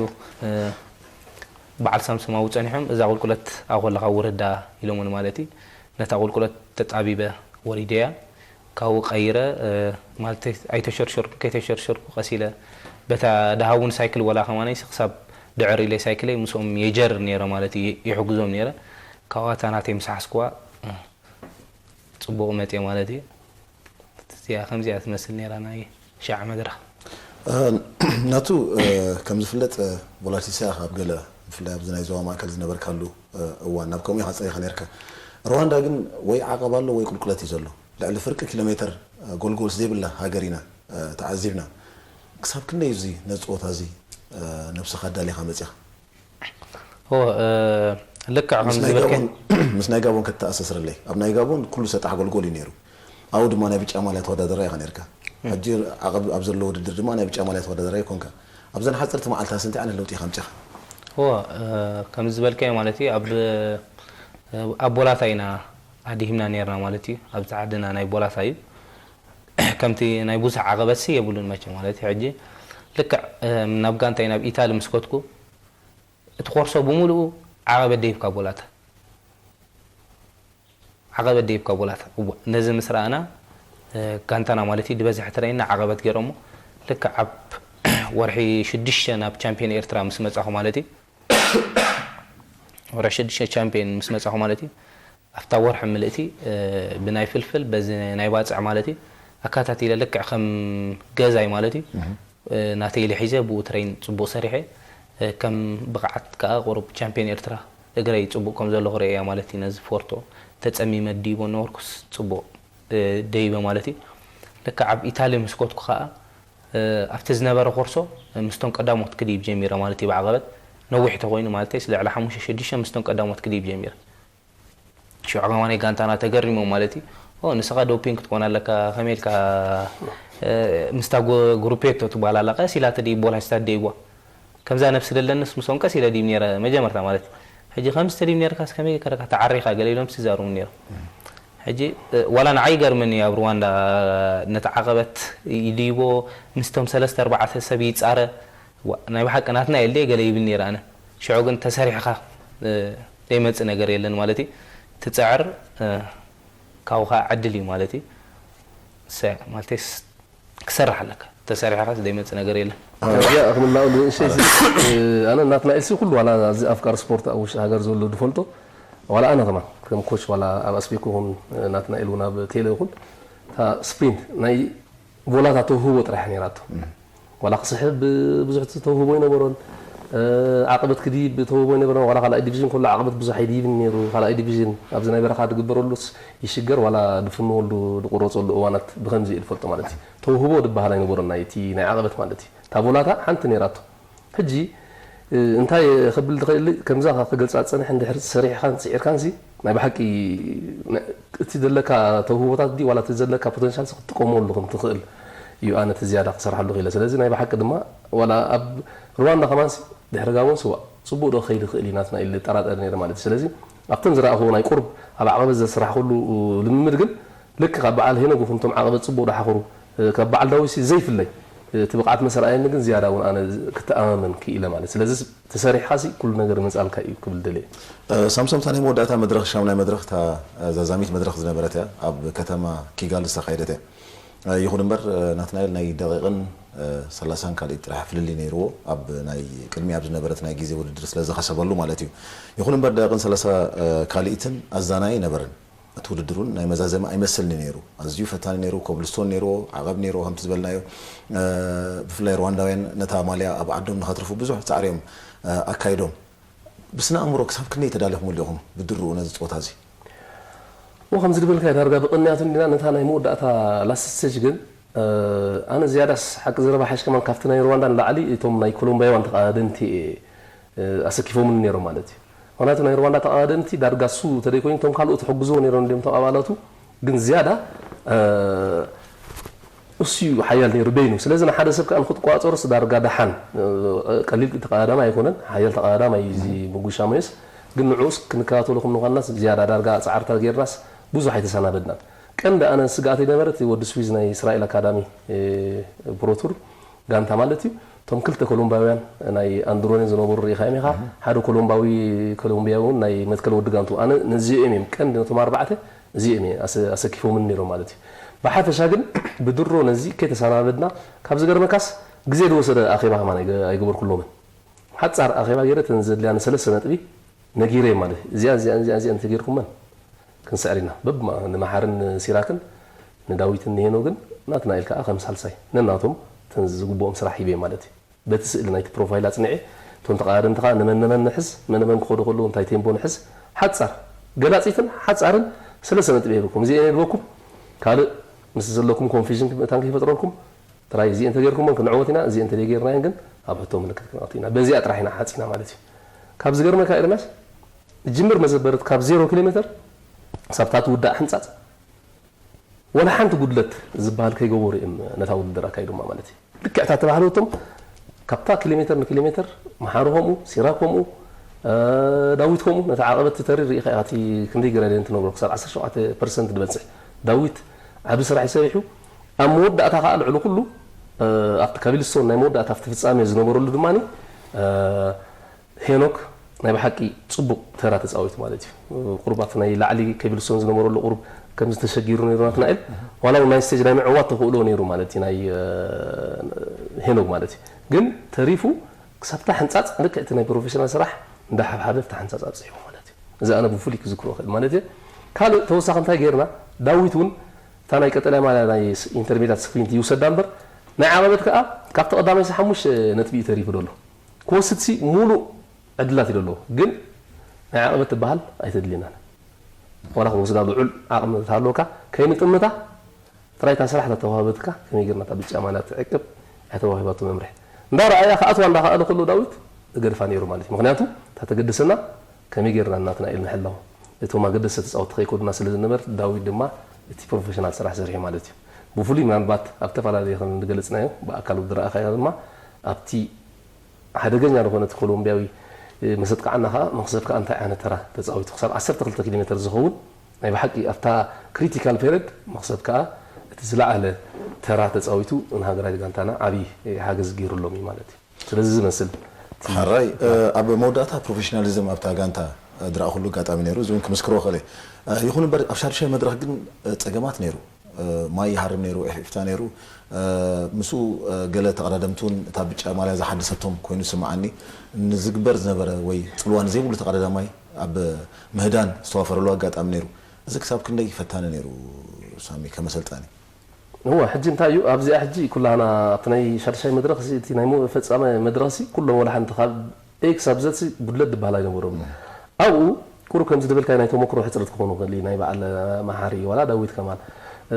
በዓል ሳምሶም ኣብኡ ጸኒሖም እዛ ቁልቁለት ኣብኡ ከለኻ ውረዳ ኢሎምኒ ማለት እዩ። ነታ ቁልቁለት ተጣቢበ ወሪደያ ካብኡ ቀይረ ማለት ኣይተሸርሸርኩ ከይተሸርሸርኩ ቀስ ኢለ በታ ደሃውን ሳይክል ወላ ከማነይሲ ክሳብ ድዕር ኢለ ሳይክለይ ምስኦም የጀር ነይረ ማለት እዩ፣ ይሕግዞም ነይረ። ካብኡ እታ ናተይ ምስ ሓዝኩዋ፣ እ፣ ጽቡቕ መጽየ ማለት እዩ። እዚኣ ከምዚኣ ትመስል ነይራ ናይ ሻዕ መድረኽ። እ፣ ናቱ፣ እ፣ ከም ዝፍለጥ፣ እ፣ ቮላቲሳ ኢኻ ኣብ ገለ፣ ብፍላይ ኣብዚ ናይ ዞባ ማእከል ዝነበርካሉ፣ እ፣ እዋን ናብ ከምኡ ኢኻ ጸኒኻ ነርካ። ሩዋንዳ ግን ወይ ዓቐብ ኣሎ ወይ ቁልቁለት እዩ ዘሎ። ልዕሊ ፍርቂ ኪሎ ሜተር፣ እ፣ ጎልጎል ዘይብላ ሃገር ኢና፣ እ፣ ተዓዚብና። ክሳብ ክንደይ እዚ ነዚ ጸወታ እዚ፣ እ፣ ነብስኻ ኣዳሊኻ መጺኻ? ኦ፣ እ፣ ልክዕ ከም ናይ ዝበልከ ጋቦን፣ ምስ ናይ ጋቦን ከተኣሳስረለይ። ኣብ ናይ ጋቦን ኩሉ ሰጣሕ ጎልጎል እዩ ነይሩ። ኣብኡ ድማ ናይ ብጫ ማልያ ተወዳደራይ ኢኻ ነርካ። ሕጂ ዓቐብ ኣብ ዘሎ ውድድር ድማ ናይ ብጫ ማልያ ተወዳደራይ ኮንካ። ኣብዘን ሓፀርቲ መዓልታት እንታይ ዓይነት ለውጢ ኢኻ ኣምጺኻ? ኦ፣ እ፣ ከም ዝበልካዮ ማለት እዩ፣ ኣብ፣ እ፣ ኣብ ቦላታ ኢና ኣድሂምና ነርና ማለት እዩ። ኣብዛ ዓድና ናይ ቦላታ እዩ። ከምቲ ናይ ብዙሕ ዓቐበትሲ የብሉን መቸም ማለት እዩ። ሕጂ ልክዕ፣ እ፣ ናብ ጋንታይ ናብ ኢታሊ ምስ ከድኩ፣ እቲ ኮርሶ ብምሉኡ ዓቐበት ደይብካ ቦላታ። ዓቐበት ደይብካ ቦላታ። እወ፣ ነዚ ምስ ረኣና፣ እ፣ ጋንታና ማለት እዩ፣ ዝበዝሐ ትረይና ዓቐበት ገይሮሞ። ልክዕ ኣብ ወርሒ ሽዱሽተ ናብ ቻምፒዮን ኤርትራ ምስ መጻኹ ማለት እዩ። ወርሒ ሽዱሽተ ቻምፒዮን ምስ መጻኹ ማለት እዩ። ኣብታ ወርሒ ምልእቲ፣ እ፣ ብናይ ፍልፍል፣ በዚ ናይ ባጽዕ ማለት እዩ፣ ኣካታቲለ ልክዕ ከም ገዛይ ማለት እዩ። እ፣ ናተይ ኢለ ሒዘ ብኡ ትሬን ጽቡቕ ሰሪሐ፣ እ፣ ከም ብቕዓት ከኣ ቁሩብ ቻምፒዮን ኤርትራ እግረይ ጽቡቕ ከም ዘሎ ክርእያ ማለት እዩ። ነዚ ፎርቶ ተጸሚመ ድይቦ ነበርኩስ ጽቡቕ፣ እ፣ ደይበ ማለት እዩ። ልክዕ ኣብ ኢታሊ ምስ ኮትኩ ከኣ፣ እ፣ ኣብቲ ዝነበረ ኮርሶ፣ እ፣ ምስቶም ቀዳሞት ክድይብ ጀሚረ ማለት እዩ። ብዓቐበት ነዊሕ ተኾይኑ ማለተይስ ልዕሊ ሓሙሽተ ሽዱሽተ ምስቶም ቀዳሞት ክድይብ ጀሚረ። ሽዑ ከማን ጋንታና ተገሪሞም ማለት እዩ። "ኦ፣ ንስኻ ዶፒንግ ክትኮን ኣለካ፣ ከመይ ኢልካ፣ እ፣ ምስታ ጎ-፣ ግሩፔቶ ትበሃል ኣላ፣ ቀስ ኢላ ትድይብ፣ ቦላ ስታ ትደይብዋ?" ከምዛ ነብሲ ደለንስ ምስኦም ቀስ ኢለ ድይብ ነይረ መጀመርታ ማለት እዩ። ሕጂ ከምዚ ተድይብ ነይርካስ ከመይ ገይርካ ተዓሪኻ ገለ ኢሎም ዝዛረቡ ነይሮም። ሕጂ፣ እ፣ ዋላ ንዓይ ይገርመኒ እዩ፣ ኣብ ሩዋንዳ ነቲ ዓቐበት ይድይቦ፣ ምስቶም ሰለስተ ኣርባዕተ ሰብ ይጻረ፣ ዋ፣ ናይ ብሓቂ ናትና የለ ገለ ይብል ነይረ ኣነ። ሽዑ ግን ተሰሪሕኻ፣ እ፣ ዘይመጽእ ነገር የለን ማለት እዩ። ትጽዕር፣ እ፣ ካብኡ ኸዓ ዕድል እዩ ማለት እዩ። ሰ-፣ ማለተይ ስ-፣ ክሰርሕ ኣለካ። ተሰሪሕኻስ ዘይመጽእ ነገር የለን። እዚኣ ክምናኡ ንእሽተይ ሲ፣ እ፣ ኣነ ናትናኤል ሲ ኩሉ ዋላ ኣብዚ ኣፍቃሪ ስፖርት ኣብ ውሽጢ ሃገር ዘሎ ዝፈልጦ፣ ዋላ ኣነ ከማን ከም ኮች ዋላ ኣብ ኣስቤክ ይኹን፣ እ፣ ናትናኤል እውን ኣብ ቴሌ ይኹን፣ እታ ስፕሪንት ናይ ቦላታ ተውህቦ ጥራሕ ነይራቶ። ዋላ ክስሕብ ብዙሕ ተውህቦ ኣይነበሮን። እ፣ ዓቐበት ክድይብ ተውህቦ ኣይነበሮን። ዋላ ካልኣይ ዲቪዥን ከሎ ዓቐበት ብዙሕ ኣይድይብን ነይሩ። ካልኣይ ዲቪዥን ኣብዚ ናይ በረኻ ዝግበረሉስ ይሽገር፣ ዋላ ድፍንወሉ ዝቁረፀሉ እዋናት ብኸምዚ እዩ ዝፈልጦ ማለት እዩ። ተውህቦ ዝበሃል ኣይነበሮን ናይቲ ናይ ዓቐበት ማለት እዩ። እታ ቦላታ ሓንቲ ነይራቶ። ሕጂ፣ እ፣ እንታይ ክብል ዝኽእል፣ ከምዛ ክገልጻ ዝጸንሐ እንድሕር ሰሪሕካን ስዒርካንሲ፣ ናይ ብሓቂ ነ-፣ እቲ ዘለካ ተውህቦታት ድዩ ዋላ እቲ ዘለካ ፖተንሻልሲ ክትጥቀመሉ ከም ትኽእል እዩ ኣነ እቲ ዝያዳ ክሰርሓሉ ክኢለ። ስለዚ ናይ ብሓቂ ድማ ዋላ ኣብ ሩዋንዳ ከማንሲ ድሕሪ ጋቦን ስዋእ ጽቡቕ ዶ ክኸይድ ይኽእል እዩ ናትና ኢለ እጠራጠር ነይረ ማለት እዩ። ስለዚ ኣብተን ዝረኣኽዎ ናይ ቁርብ ኣብ ዓቐበት ዘስራሕኩሉ ልምምድ ግን ልክዕ ካብ በዓል ሄኖክ ይኹን እቶም ዓቐበት ጽቡቕ ደሓኽሩ፣ እ፣ ካብ በዓል ዳዊትሲ ዘይፍለይ፣ እ፣ እቲ ብቕዓት ምስ ኣርኣየኒ ግን ዝያዳ እውን ኣነ ዝ-፣ ክተኣማመን ክኢለ ማለት። ስለዚ ተሰሪሕኻሲ ኩሉ ነገር ይመጻልካ እዩ ክብል ደልየ። እ፣ ሳምሶም፣ እታ ናይ መወዳእታ መድረኽ፣ ሻሙናይ መድረኽ፣ እታ፣ እ፣ ዛዛሚት መድረኽ ዝነበረት እያ፣ ኣብ ከተማ ኪጋሊ ዝተኻየደት እያ። እ፣ ይኹን እምበር፣ እ፣ ናትናኤል ናይ ደቂቕን፣ እ፣ ሰላሳን ካልኢት ጥራሕ ፍልልይ ነይርዎ፣ ኣብ ናይ ቅድሚ ኣብ ዝነበረት ናይ ግዜ ውድድር ስለ ዝኸሰበሉ ማለት እዩ። ይኹን እምበር ደቂቕን ሰላሳ፣ እ፣ ካልኢትን ኣዛናይ ኣይነበረን። እቲ ውድድር እውን ናይ መዛዘሚ ኣይመስልን እዩ ነይሩ። ኣዝዩ ፈታኒ ነይሩ፣ ኮብልስቶን ነይርዎ፣ ዓቐብ ነይርዎ፣ ከምቲ ዝበልናዮ። እ፣ ብፍላይ ሩዋንዳውያን ነታ ማልያ ኣብ ዓዶም ንኸትርፉ ብዙሕ ጻዕሪ እዮም፣ እ፣ ኣካይዶም። ብስነ ኣእምሮ ክሳብ ክንደይ ተዳሊኹምሉ ኢኹም ብድርኡ ነዚ ጸወታ እዚ? እሞ ከምዚ ዝበልካዮ ዳርጋ ብቕንያት እንዲና ነታ ናይ መወዳእታ ላስት ስቴጅ ግን፣ እ፣ ኣነ ዝያዳስ ሓቂ ዘረባ ሓይሽ ከማን ካብቲ ናይ ሩዋንዳ ንላዕሊ እቶም ናይ ኮሎምብያውያን ተቓዳደምቲ እየ፣ እ፣ ኣሰኪፎምኒ ነይሮም ማለት እዩ። ምኽንያቱ ናይ ሩዋንዳ ተቓዳደምቲ ዳርጋ እሱ ተደይኮይኑ እቶም ካልኦት ይሕግዝዎ ነይሮም እንዲዮም እቶም ኣባላቱ፣ ግን ዝያዳ፣ እ፣ እሱ እዩ ሓያል ነይሩ በይኑ። ስለዚ ንሓደ ሰብ ከኣ ንክትቆጻጸሮስ ዳርጋ ደሓን፣ እ፣ ቀሊል ተቓዳዳማይ ኣይኮነን፣ ሓያል ተቓዳዳማይ እዩ እዚ ምጉሻ ሞየስ። ግን ንዕኡስ ክንከታተሎ ከም ምዃንናስ ዝያዳ ዳርጋ ጻዕርታት ጌርናስ ብዙሕ ኣይተሰናበድናን። ቀንዲ ኣነ ስግኣተይ ነበረ እቲ ወዲ ስዊዝ ናይ እስራኤል ኣካዳሚ፣ እ፣ ፕሮቱር ጋንታ ማለት እዩ። እቶም ክልተ ኮሎምባውያን ናይ ኣንድሮኔ ዝነበሩ ርኢኻዮም ኢኻ። ሓደ ኮሎምባዊ፣ ኮሎምቢያዊ እውን ናይ መትከል ወዲ ጋንቱ። ኣነ ነዚኦም እዮም ቀንዲ ነቶም ኣርባዕተ እዚኦም እየ ኣሰ-፣ ኣሰኪፎምን ነይሮም ማለት እዩ። ብሓፈሻ ግን ብድሮ ነዚ ከይተሰናበድና፣ ካብ ዝገርመካስ ግዜ ዝወሰደ ኣኼባ ከማን ኣይገ-፣ ኣይገበርኩሎምን። ሓጻር ኣኼባ ገይረ እተን ዘድልያኒ ሰለስተ ነጥቢ ነጊረ ማለት እዩ። እዚኣ እዚኣ እዚኣ እዚኣ እንተገይርኩመን ክንስዕር ኢና። በብማ ንመሓርን ሲራክን ንዳዊትን ንሄኖግን ናትናኤል ከዓ ከም ሳልሳይ ነናቶም እተን ዝግብኦም ስራሕ ሂበ ማለት እዩ። በቲ ስእሊ ናይቲ ፕሮፋይል ኣጽኒዐ እቶም ተቐዳደምቲ ከዓ ንመን ንመን ንሕዝ፣ መን መን ክኸዱ ከለዉ እንታይ ቴምቦ ንሕዝ፣ ሓጻር ገላጺትን ሓጻርን ሰለስተ ነጥቢ ሂበኩም። እዚኤን የልበኩም ካልእ ምስ ዘለኩም ኮንፊዥን መታን ከይፈጥረልኩም ጥራይ እዚኤን ተገይርኩሞን ክንዕወት ኢና፣ እዚኤን እንተዘይገይርናየን ግን ኣብ ሕቶ ምልክት ክንኣቱ ኢና። በዚኣ ጥራሕ ኢና ሓጺና ማለት እዩ። ካብ ዝገርመካ ኤርምያስ፣ ጅምር መዘበርት ካብ ዜሮ ኪሎ ሜትር ክሳብ እታ ትውዳእ ሕንጻጽ ወላ ሓንቲ ጉድለት ዝበሃል ከይገበሩ እዮም ነታ ውድድር ኣካይዶማ ማለት እዩ። ልክዕ እታ ተባህለቶም ካብታ ኪሎ ሜትር ንኪሎ ሜትር መሓሪ ከምኡ፣ ሲራክ ከምኡ፣ እ፣ ዳዊት ከምኡ ነታ ዓቐበት ትተሪ ርኢኻ ኢኻ። እቲ ክንደይ ግራዲየንት ነብሮ ክሳብ ዓሰርተ ሸውዓተ ፐርሰንት ዝበጽሕ ዳዊት ዓቢ ስራሕ እዩ ሰሪሑ። ኣብ መወዳእታ ከኣ ልዕሊ ኩሉ፣ እ፣ ኣብቲ ካቢልስቶን ናይ መወዳእታ ኣብቲ ፍጻሜ ዝነበረሉ ድማኒ፣ እ፣ ሄኖክ ናይ ብሓቂ ጽቡቕ ተራ ተጻዊቱ ማለት እዩ። ቁሩብ ኣብቲ ናይ ላዕሊ ካቢልስቶን ዝነበረሉ ቁሩብ ከምዚ ተሸጊሩ ነይሩ ናትናኤል። ዋላ እውን ናይ ስቴጅ ናይ ምዕዋት ተኽእሎ ነይሩ ማለት እዩ ናይ፣ እ፣ ሄኖክ ማለት እዩ። ግን ተሪፉ ክሳብ እታ ሕንጻጽ ልክዕ እቲ ናይ ፕሮፌሽናል ስራሕ እንዳሓብሓበ ኣብታ ሕንጻጽ ኣብጺሕዎ ማለት እዩ። እዚ ኣነ ብፍሉይ ክዝክሮ እኽእል ማለት እዩ። ካልእ ተወሳኺ እንታይ ጌርና? ዳዊት እውን እታ ናይ ቀጠልያ ማልያ ናይ ስ-፣ ኢንተርሜዲያት ስፕሪንት ይውሰዳ እምበር ናይ ዓቐበት ከኣ ካብቲ ቀዳማይ ስ-፣ ሓሙሽተ ነጥቢ እዩ ተሪፉ ዘሎ። ክወስድሲ ሙሉእ ዕድላት እዩ ዘለዎ። ግን ናይ ዓቐበት ትበሃል ኣይተድልየናን። ዋላ ክወስዳ ልዑል ዓቕሚ እንተሃለወካ ከይንጥምታ ጥራይ እታ ስራሕ ተተዋህበትካ ከመይ ጌርና እታ ብጫ ማልያ ትዕቅብ እያ ተዋሂባቶ መምርሒ። እንዳ ረኣያ ክኣትዋ እንዳኸኣለ ከሎ ዳዊት እገድፋ ነይሩ ማለት እዩ። ምኽንያቱ እታ ተገድሰና ከመይ ጌርና ናትናኤል ንሕላው። እቶም ኣገደስቲ ተጻወትቲ ከይከዱና ስለ ዝነበረ ዳዊት ድማ እቲ ፕሮፌሽናል ስራሕ ሰሪሑ ማለት እዩ። ብፍሉይ ምናልባት ኣብ ዝተፈላለየ ከም ዝገለጽናዮ ብኣካል ዝረኣኻዮ ድማ ኣብቲ ሓደገኛ ዝኾነ እቲ ኮሎምብያዊ፣ እ፣ መሰጥቃዕና ከኣ መኽሰብ ከኣ እንታይ ዓይነት ተራ ተጻዊቱ ክሳብ ዓሰርተ ክልተ ኪሎ ሜትር ዝኸውን ናይ ብሓቂ ኣብታ ክሪቲካል ፔሪድ መኽሰብ ከኣ እቲ ዝለዓለ ተራ ተጻዊቱ ንሃገራዊት ጋንታና ዓቢ ሓገዝ ገይሩሎም እዩ ማለት እዩ። ስለዚ ዝመስል እቲ ሓራይ፣ እ፣ ኣብ መወዳእታ ፕሮፌሽናሊዝም ኣብታ ጋንታ፣ እ፣ ዝረኣኹሉ ኣጋጣሚ ነይሩ። እዚ እውን ክምስክሮ ክእል እየ። እ፣ ይኹን እምበር ኣብ ሻድሻይ መድረኽ ግን፣ እ፣ ጸገማት ነይሩ። እ፣ ማይ ይሃርም ነይሩ፣ ኢፍታ ነይሩ። እ፣ ምስኡ፣ እ፣ ገለ ተቐዳደምቲ እውን እታ ብጫ ማልያ ዝሓደሰቶም ኮይኑ ይስምዓኒ። ንዝግበር ዝነበረ ወይ ጽልዋ ንዘይብሉ ተቐዳዳማይ ኣብ ምህዳን ዝተዋፈረሉ ኣጋጣሚ ነይሩ። እዚ ክሳብ ክንደይ ፈታኒ ነይሩ ሳሚ ከመ ኣሰልጣኒ? እወ፣ ሕጂ እንታይ እዩ ኣብዚኣ ሕጂ ኩላህና ኣብቲ ናይ ሻድሻይ መድረኽ እዚ፣ እቲ ናይ ሞ-፣ ፈጻመ መድረኽ እዚ ኩሎም ወላ ሓንቲ ካብ ኤ ክሳብ ዘድ ሲ ጉድለት ዝበሃል ኣይነበሮም። ኣብኡ ቁሩብ ከምዚ ዝበልካዮ ናይ ተመክሮ ሕጽረት ክኾኑ ይኽእል እዩ። ናይ በዓል መሓሪ ዋላ ዳዊት ከማን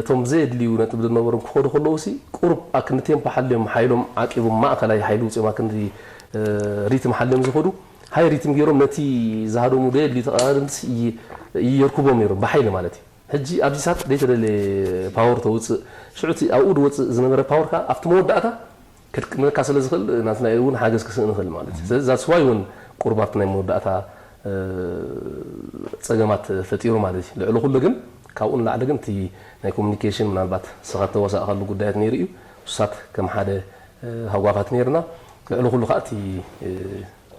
እቶም ዘየድልዩ ነጥቢ ዝነበሮም ክኸዱ ከለዉ ሲ ቁሩብ ኣክንዲ ቴምፖ ሓልዮም ሓይሎም ዓቂቦም ማእከላይ ሓይሊ ውጽኦም ኣክንዲ፣ እ፣ ሪትም ሓልዮም ዝኸዱ ሃይ ሪትም ገይሮም ነቲ ዝሃደሙ ዘየድልዩ ተቐዳደምቲ ሲ እይ-፣ ይየርክቦም ነይሮም ብሓይሊ ማለት እዩ። ሕጂ ኣብዚ ሳት ዘይተደለየ ፓወር ተውጽእ፣ ሽዑ እቲ ኣብኡ ዝወጽእ ዝነበረ ፓወር ከኣ ኣብቲ መወዳእታ ከድክመካ ስለ ዝኽእል ናትና እውን ሓገዝ ክስእን ይኽእል ማለት እዩ። ስለዚ that's why እውን ቁሩብ ኣብቲ ናይ መወዳእታ፣ እ፣ ጸገማት ፈጢሩ ማለት እዩ። ልዕሊ ኩሉ ግን ካብኡ ንላዕሊ ግን እቲ ናይ ኮሙኒኬሽን ምናልባት ንስኻ እተዋሳእካሉ ጉዳያት ነይሩ እዩ። እሱሳት ከም ሓደ፣ እ፣ ሃጓፋት ነይርና። ልዕሊ ኩሉ ከኣ እቲ፣ እ፣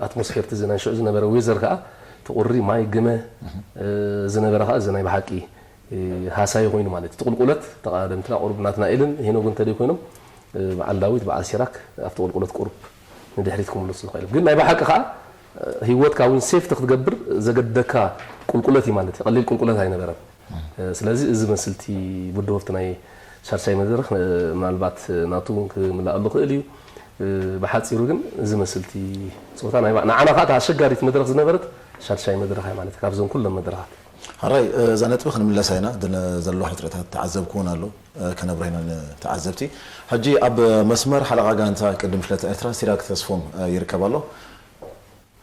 ኣትሞስፌር እቲ ናይ ሽዑ ዝነበረ ዌዘር ከኣ እቲ ቁሪ ማይ ግመ፣ እ፣ ዝነበረ ከኣ እዚ ናይ ብሓቂ፣ እ፣ ሃሳዪ ኮይኑ ማለት እዩ። እቲ ቁልቁለት ተቐዳደምትና ቁሩብ ናትናኤልን ሄኖግን እንተደይኮይኖም፣ እ፣ በዓል ዳዊት፣ በዓል ሲራክ ኣብቲ ቁልቁለት ቁሩብ ንድሕሪት ክምለሱ ዝኽእል። ግን ናይ ብሓቂ ከኣ፣ እ፣ ህይወትካ እውን ሴፍቲ ክትገብር ዘገድደካ ቁልቁለት እዩ ማለት እዩ። ቀሊል ቁልቁለት ኣይነበረን። እ፣ ስለዚ እዚ መስልቲ ብድሆፍቲ ናይ ሻድሻይ መድረኽ፣ እ፣ ምናልባት ናቱ እውን ክምልኣሉ ክእል እዩ። እ፣ ብሓጺሩ ግን እዚ መስልቲ ጸወታ ናይ ባ-፣ ንዓና ከኣ እታ ኣሸጋሪት መድረኽ ዝነበረት ሻድሻይ መድረኽ እያ ማለት እዩ፣ ካብዞም ኩሎም መድረኻት። ሓራይ፣ እ፣ እዛ ነጥቢ ክንምለሳ ኢና። ድነ-፣ ዘሎ ሕጽረታት ተዓዘብኩ እውን ኣሎ፣ እ፣ ከነብርህ ኢና ንተዓዘብቲ። ሕጂ ኣብ መስመር ሓለቓ ጋንታ ቅድም ሽለት ኤርትራ ሲራክ ተስፎም፣ እ፣ ይርከብ ኣሎ።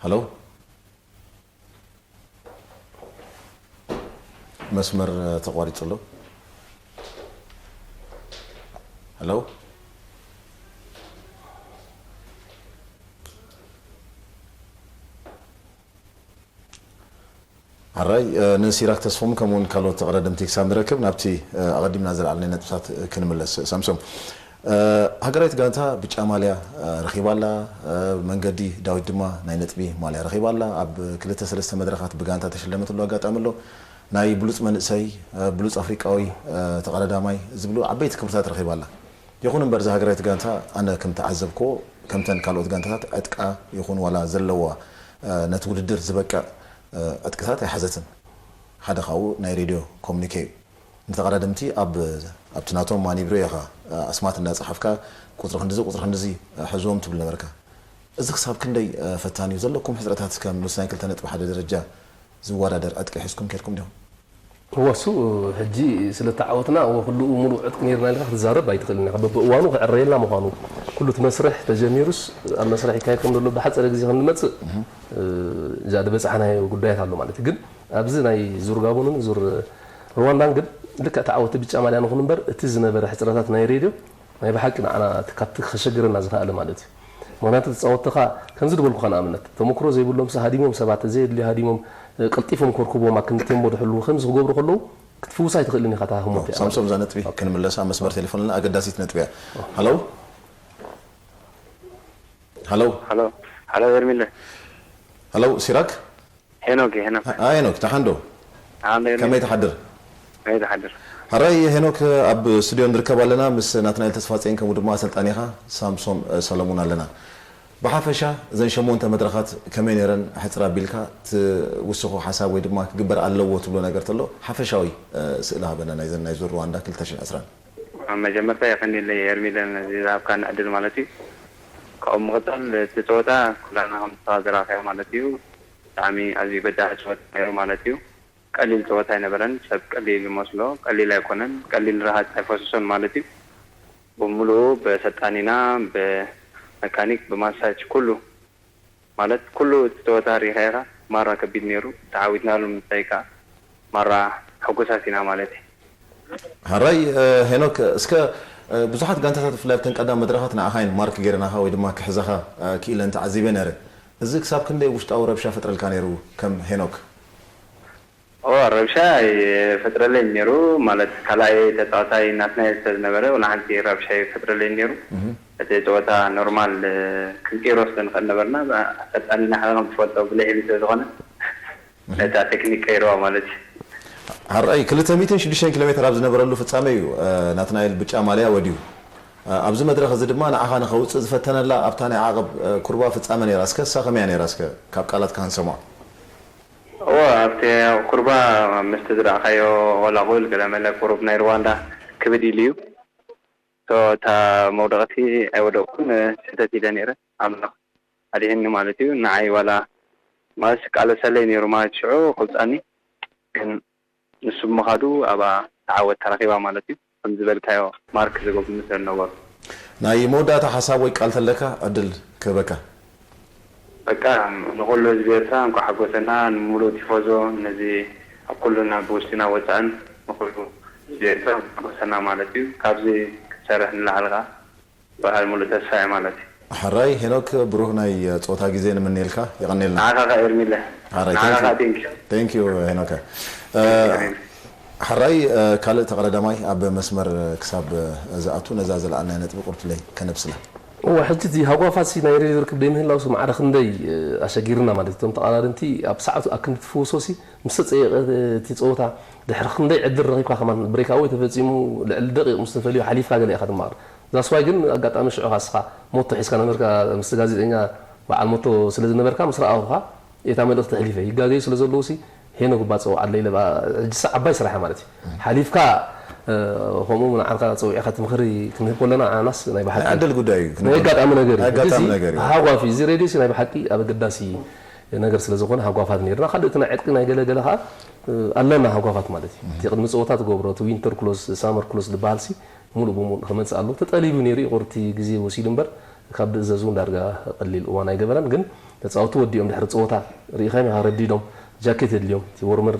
ሃሎ። መስመር ተቋሪጹ ኣሎ። ሄሎ። ኣራይ፣ እ፣ ንሲራክ ተስፎም ከምኡ እውን ካልኦት ተቐዳደምቲ ክሳብ ንረክብ ናብቲ፣ እ፣ ኣቐዲምና ዝለዓልናዮ ነጥብታት፣ እ፣ ክንምለስ። ሳምሶም፣ እ፣ ሃገራዊት ጋንታ ብጫ ማልያ፣ እ፣ ረኺባ ኣላ። እ፣ መንገዲ ዳዊት ድማ ናይ ነጥቢ ማልያ ረኺባ ኣላ። ኣብ ክልተ ሰለስተ መድረኻት ብጋንታ ተሸለመትሉ ኣጋጣሚ ኣሎ። ናይ ብሉጽ መንእሰይ፣ እ፣ ብሉጽ ኣፍሪቃዊ፣ እ፣ ተቐዳዳማይ ዝብሉ ዓበይቲ ክብርታት ረኺባ ኣላ። ይኹን እምበር፣ እዛ ሃገራዊት ጋንታ፣ ኣነ ከም ተዓዘብክዎ፣ ከምተን ካልኦት ጋንታታት ዕጥቃ ይኹን ዋላ ዘለዋ፣ እ፣ ነቲ ውድድር ዝበቅዕ፣ እ፣ ዕጥቅታት ኣይሓዘትን። ሓደ ካብኡ ናይ ሬድዮ ኮሙኒኬ እዩ። ንተቐዳደምቲ ኣብ፣ ኣብቲ ናቶም ማኒብሮ ኢኻ፣ እ፣ ኣስማት እንዳጸሓፍካ፣ ቁጽሪ ክንድዚ፣ ቁጽሪ ክንድዚ፣ እ፣ ሕዝዎም ትብል ነበርካ። እዚ ክሳብ ክንደይ፣ እ፣ ፈታኒ እዩ? ዘለኩም ሕጽረታት ከም ምስ ናይ ክልተ ነጥቢ ሓደ ደረጃ ዝወዳደር ዕጥቂ ሒዝኩም ከድኩም ዲኹም? እወ፣ እሱ ሕጂ ስለ ተዓወትና፣ እወ፣ ኩሉ ሙሉእ ዕጥቂ ነይርና ኢልካ ክትዛረብ ኣይትኽእልን ኢኻ። በብእዋኑ ክዕረየልና ምዃኑ፣ ኩሉ እቲ መስርሕ ተጀሚሩስ ኣብ መስርሕ ይካየድ ከም ዘሎ ብሓጸረ ግዜ ከም ንመጽእ፣ እ፣ እዛ ዝበጻሕናዮ ጉዳያት ኣሎ ማለት እዩ። ግን ኣብዚ ናይ ዙር ጋቦንን ዙር ሩዋንዳን ግን ልክዕ ተዓወቲ ብጫ ማልያ ንኹን እምበር፣ እቲ ዝነበረ ሕጽረታት ናይ ሬድዮ ናይ ብሓቂ ንዓና እቲ ካብቲ ከሸግረና ዝኸኣለ ማለት እዩ። ምኽንያቱ ተጻወትኻ ከምዚ ዝበልኩኻ ንኣብነት ተመክሮ ዘይብሎም ሃዲሞም ሰባት ዘየድልዩ ሃዲሞም፣ እ፣ ቀልጢፎም ከርክብዎም ኣብ ክንዲ ቴምቦ ድሕልዉ ከምዚ ክገብሩ ከለዉ ክትፍውሳ ኣይትኽእልን ኢኻ እታ ህሞት እያ ማለት ሳምሶም፣ እዛ እዩ። ነጥቢ ኦኬ። ክንምለሳ መስመር ቴሌፎን ኣለና፣ ኣገዳሲት ነጥቢ እያ። ሃሎ? ሃሎ? ሃሎ? ሃሎ፣ ሄርሚለ? ሃሎ፣ ሲራክ? ሄኖክ፣ ሄኖክ። አ-፣ ሄኖክ፣ ደሓን ዶ? ደሓን ዶ፣ ሄርሚለ? ከመይ ትሓድር? ከመይ ትሓድር? ሕራይ ሄኖክ፣ ኣብ ስቱድዮ ንርከብ ኣለና። ምስ ናትናኤል ተስፋጽዮን ከምኡ ድማ ኣሰልጣኒኻ ሳምሶም፣ እ፣ ሰለሙን ኣለና። ብሓፈሻ እዘን ሸሞንተ መድረኻት ከመይ ነይረን? ሕጽር ኣቢልካ ትውስኾ ሓሳብ ወይ ድማ ክግበር ኣለዎ ትብሎ ነገር ተሎ ሓፈሻዊ፣ እ፣ ስእሊ ሃበና ናይዘን ናይ ዙር ሩዋንዳ ክልተ ሽሕን ዕስራን። ኣብ መጀመርታ የቐንየለይ ሄርሚለ ነዚ ዝሃብካኒ ዕድል ማለት እዩ። ካብኡ ምቕጻል እቲ ጸወታ ኩላና ከም ዝተዋዘራኸዮ ማለት እዩ። ብጣዕሚ ኣዝዩ በዳሂ ጸወታ ነይሩ ማለት እዩ። ቀሊል ጸወታ ኣይነበረን። ሰብ ቀሊል ይመስሎ፣ ቀሊል ኣይኮነን። ቀሊል ረሃጽ ኣይፈሰሶን ማለት እዩ። ብምሉኡ በሰልጣኒና፣ ብመካኒክ፣ ብማሳጅ፣ ኩሉ ማለት ኩሉ እቲ ጸወታ ርኢኻ ኢኻ። ማራ ከቢድ ነይሩ። ተዓዊትናሉ ምሳይ ከኣ ማራ ሕጉሳት ኢና ማለት እዩ። ሕራይ፣ እ፣ ሄኖክ፣ እስከ፣ እ፣ ብዙሓት ጋንታታት ብፍላይ ኣብተን ቀዳም መድረኻት ንዓኻ እየን ማርክ ገይረናኻ ወይ ድማ ክሕዛኻ፣ እ፣ ክኢለን ተዓዚበ ነይረ። እዚ ክሳብ ክንደይ ውሽጣዊ ረብሻ ፈጥረልካ ነይሩ ከም ሄኖክ? ኦ፣ ረብሻ ይፈጥረለይ ነይሩ። ማለት ካልኣይ ተጻዋታይ ናትናኤል ስለ ዝነበረ፣ ወላ ሓንቲ ረብሻ ይፈጥረለይ ነይሩ። እህ። እቲ ጸወታ ኖርማል፣ እ፣ ክንቅይሮ ስለ ንኽእል ነበርና፣ ብ-፣ ኣሰልጣኒና ሓደ ከም ትፈልጦ ብልሕ ኢሉ ስለ ዝኾነ፣ እህ። ነታ ቴክኒክ ቀይርዋ ማለት እዩ። ሕራይ፣ ክልተ ሚእትን ሽዱሽተን ኪሎ ሜትር ኣብ ዝነበረሉ ፍጻመ እዩ፣ እ፣ ናትናኤል ብጫ ማልያ ወድዩ። እ፣ ኣብዚ መድረኽ እዚ ድማ ንዓኻ ንኸውጽእ ዝፈተነላ ኣብታ ናይ ዓቐብ፣ እ፣ ኩርባ ፍጻመ ነይራ። እስከ እሳ ከመይ እያ ነይራ? እስከ ካብ ቃላትካ ክንሰምዖ። እወ፣ ኣብቲ ኩርባ ምስቲ ዝረኣኻዮ ወላ ቁል ገለመለ ቁሩብ ናይ ሩዋንዳ ክብድ ኢሉ እዩ። ሶ፣ እታ መውደቕቲ ኣይወደቕኩን፣ ስሕተት ኢለ ነይረ። ኣምላኽ ኣድሒኒ ማለት እዩ። ንዓይ ዋላ ማለት ክቃለሰለይ ነይሩ ማለት ሽዑ ክውጻኒ፣ ግን ንሱ ብምኻዱ ኣብኣ ተዓወት ተረኺባ ማለት እዩ። ከም ዝበልካዮ ማርክ ዝገብሩ ስለ ዝነበሩ። ናይ መወዳእታ ሓሳብ ወይ ቃል ተለካ ዕድል ክህበካ። በቃ፣ ንኹሉ ህዝቢ ኤርትራ እንኳዕ ሓጎሰና፣ ንምሉእ ቲፎዞ፣ ነዚ ኣብ ኩሉ ናብ ውሽጥን ኣብ ወጻእን ንኹሉ ህዝቢ ኤርትራ ሓጎሰና ማለት እዩ። ካብዚ ክትሰርሕ ንላዕሊ ከኣ በዓል ሙሉእ ተስፋ እየ ማለት እዩ። ሕራይ ሄኖክ፣ ብሩህ ናይ ጾታ ግዜ ንምነየልካ። የቐንየልና። ንዓኻ ከኣ ኤርሚለ። ሕራይ፣ ንዓኻ thank you። ከኣ thank you። Thank you ሄኖክ። Thank you፣ እ፣ ሄኖክ። ሕራይ፣ እ፣ ካልእ ተቐዳዳማይ ኣብ መስመር ክሳብ ዝኣቱ ነዛ ዘለኣልናያ ነጥቢ ቁርትለይ ከነብስላ። እወ፣ ሕጂ እቲ ሃጓፋትሲ ናይ ሬድዮ ርክብ ደይምህላውሲ ማዕረ ክንደይ፣ እ፣ ኣሸጊርና ማለት እዩ። እቶም ተቐዳደምቲ ኣብ ሰዓቱ ኣብ ክንዲ ትፍውሶሲ ምስ ተጸየቐ እቲ ጸወታ ድሕሪ ክንደይ ዕድል ረኺብካ ከማን ብሬካወይ ተፈጺሙ ልዕሊ ደቂቕ ምስ ተፈልዩ ሓሊፍካ ገለ ኢኻ ትመሃር። That's why ግን ኣጋጣሚ ሽዑ ኻስኻ ሞቶ ሒዝካ ነበርካ፣ ምስቲ ጋዜጠኛ በዓል ሞቶ ስለ ዝነበርካ ምስ ረኣኹኻ እታ መልእኽቲ ኣሕሊፈ። ይጋገዩ ስለ ዘለዉ ሲ ሄኖክ እባ ጸውዓለይ ኢለ በኣ፣ ሕጂ ሳ ዓባይ ስራሕ ማለት እዩ። ሓሊፍካ፣ እ፣ ከምኡ ንዓኻ ጸዊዕካ እቲ ምኽሪ ክንህብ ከለና ንዓናስ ናይ ብሓቂ ናይ ዕድል ጉዳይ እዩ። ናይ ኣጋጣሚ ነገር እዩ። ናይ ኣጋጣሚ ሕጂ እዚ ነገር እዩ። ሃጓፍ እዩ። እዚ ሬድዮ ሲ ናይ ብሓቂ ኣብ ኣገዳሲ ነገር ስለ ዝኾነ ሃጓፋት ነይርና። ካልእ እቲ ናይ ዕጥቂ ናይ ገለ ገለ ኸኣ፣ እ፣ ኣለና ሃጓፋት ማለት እዩ። እቲ ቅድሚ ጸወታ ትገብሮ፣ እቲ ዊንተር ክሎዝ፣ ሳመር ክሎዝ ዝበሃል ሲ፣ ሙሉእ ብሙሉእ ክመጽእ ኣለዎ። ተጠሊቡ ነይሩ እዩ፣ ቁርቲ ግዜ ወሲዱ እምበር፣ ካብ ዝእዘዝ እውን ዳርጋ ቀሊል እዋን ኣይገበረን። ግን ተጻወትቲ ወዲኦም ድሕሪ ጸወታ ርኢኻዮም ኢኻ፣ ረዲዶም፣ ጃኬት የድልዮም፣ እቲ ወርመር፣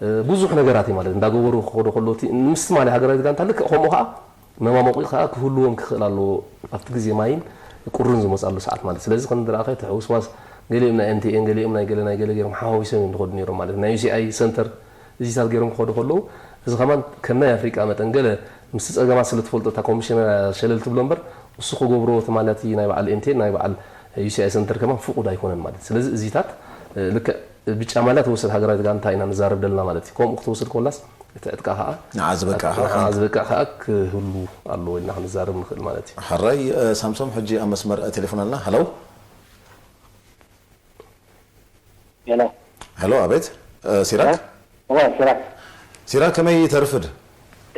እ፣ ብዙሕ ነገራት እዩ ማለት፣ እንዳገበሩ ክኸዱ ከለዉ፣ እቲ ምስቲ ማልያ ሃገራዊት ጋንታ ልክዕ ከምኡ ከኣ መማሞቒ ከኣ ክህልዎም ክኽእል ኣለዎ፣ ኣብቲ ግዜ ማይን ቁርን ዝመጽኣሉ ሰዓት ማለት። ስለዚ ከም ዝረኣኻዮ፣ እቲ ሕውስዋስ፣ ገሊኦም ናይ ኤም ቲ ኤን፣ ገሊኦም ናይ ገለ፣ ናይ ገለ ገይሮም ሓዋዊሶም እዮም ዝኸዱ ነይሮም ማለት። ናይ ዩ ሲ ኣይ ሰንተር እዚታት ገይሮም ክኸዱ ከለዉ፣ እዚ ከማን ከም ናይ ኣፍሪቃ መጠን ገለ ምስቲ ጸገማት ስለ ትፈልጦ፣ እታ ኮሚሽነር ሸለል ትብሎ እምበር፣ እሱ ክገብሮ ትማሊ እቲ ናይ በዓል ኤም ቲ ኤን፣ ናይ በዓል ዩ ሲ ኣይ ሰንተር ከማን ፍቑድ ኣይኮነን ማለት። ስለዚ እዚታት፣ እ፣ ልክዕ ብጫ ማልያ ትወስድ ሃገራዊት ጋንታ ኢና ንዛረብ ደለና ማለት እዩ። ከምኡ ክትወስድ ከላስ እቲ ዕጥቃ ከዓ ንዓ ዝበቅዕ ኣብቲ ከዓ ንዓ ኮይኑ። ዝበቅዕ ከዓ ክህሉ ኣለዎ ኢልና ክንዛረብ ንኽእል ማለት እዩ። ሕራይ፣ እ፣ ሳምሶም፣ ሕጂ ኣብ መስመር ቴሌፎን ኣለና። ሃለው። ሄሎ። ሄሎ፣ ኣቤት። እ፣ ሲራክ። እዋ፣ ሲራክ። ሲራክ፣ ከመይ ተርፍድ?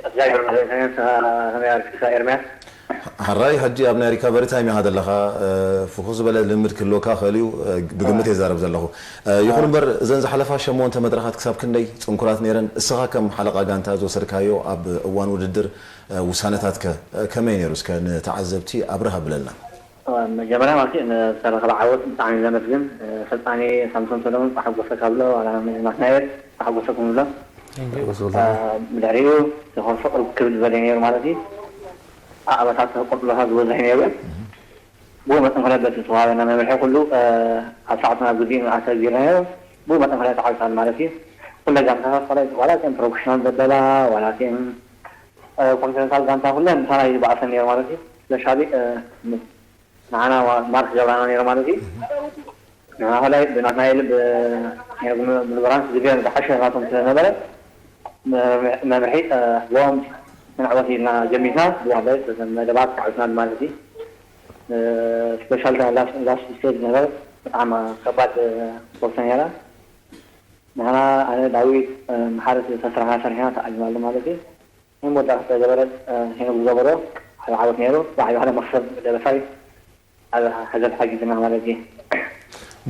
እግዚኣብሔር ይመስገን። ከመይ ኣርኪሳ ኤርምያስ? ሕራይ፣ ሕጂ ኣብ ናይ ሪካቨሪ ታይም ኢኻ ዘለኻ። እ፣ ፍኹስ ዝበለ ልምድ ክህልወካ ክእል እዩ። እ፣ ብግምት እየ ዛረብ ዘለኹ። እ፣ ይኹን እምበር፣ እዘን ዝሓለፋ ሸሞንተ መድረኻት ክሳብ ክንደይ ጽንኩራት ነይረን? እስኻ ከም ሓለቓ ጋንታ ዝወሰድካዮ ኣብ እዋን ውድድር፣ እ፣ ውሳነታትከ፣ እ፣ ከመይ ነይሩ? እስከ ንተዓዘብቲ ኣብርህ ኣብለልና። መጀመርያ ማለት ንዝተረኸበ ዓወት ብጣዕሚ ዘመስግን። ፈጻሚ ሳምሶን ሰለሙን ጻሓጎሰ ካብሎ ዋላ ናትናኤል ጻሓጎሰ ክምብሎ። ብድሕሪኡ ዝኸፍቕ ክብል ዝበለ ነይሩ ማለት እዩ። ኣበታት ቁጥሎታት ዝበዝሕ ነይሩ። ብኡ መጠን ከለ በቲ ዝተዋሃበና መምርሒ ኩሉ ኣብ ሰዓትና ግዜኡ ንኣሰጊርና ነይሩ። ብኡ መጠን ከለ ተዓዊትና ማለት እዩ። ኩለ ጋንታታት ከለ ዋላ እተን ፕሮፌሽናል ዘበላ ዋላ እተን ኮንቲነንታል ጋንታ ኩለን ምሳና እዩ ዝበኣሰን ነይሩ ማለት እዩ። ስፔሻሊ ንዓና ማርክ ገብራና ነይሩ ማለት እዩ። ንዓና ከላይ ብናትናኤል ብብራንስ ዝገ ዝሓሸ ናቶም ስለነበረ መምርሒ ዎም ንዕወት ኢልና ጀሚርና ብዋላይ መደባት ተዓዊትና ማለት እዩ። ስፔሻል ላስት ስቴጅ ነበር በጣም ከባድ ስፖርት ነራ። ንሕና ኣነ ዳዊት መሓረት ተስራሕና ሰሪሕና ተዓሊምናሉ ማለት እዩ። ናይ መወዳእታ ዝተገበረ ሄኖክ ዝገበሮ ሓደ ዓወት ነይሩ። ብዓቢ ሓደ መክሰብ ደበሳይ ኣብ ሓገዝ ሓጊዝና ማለት እዩ።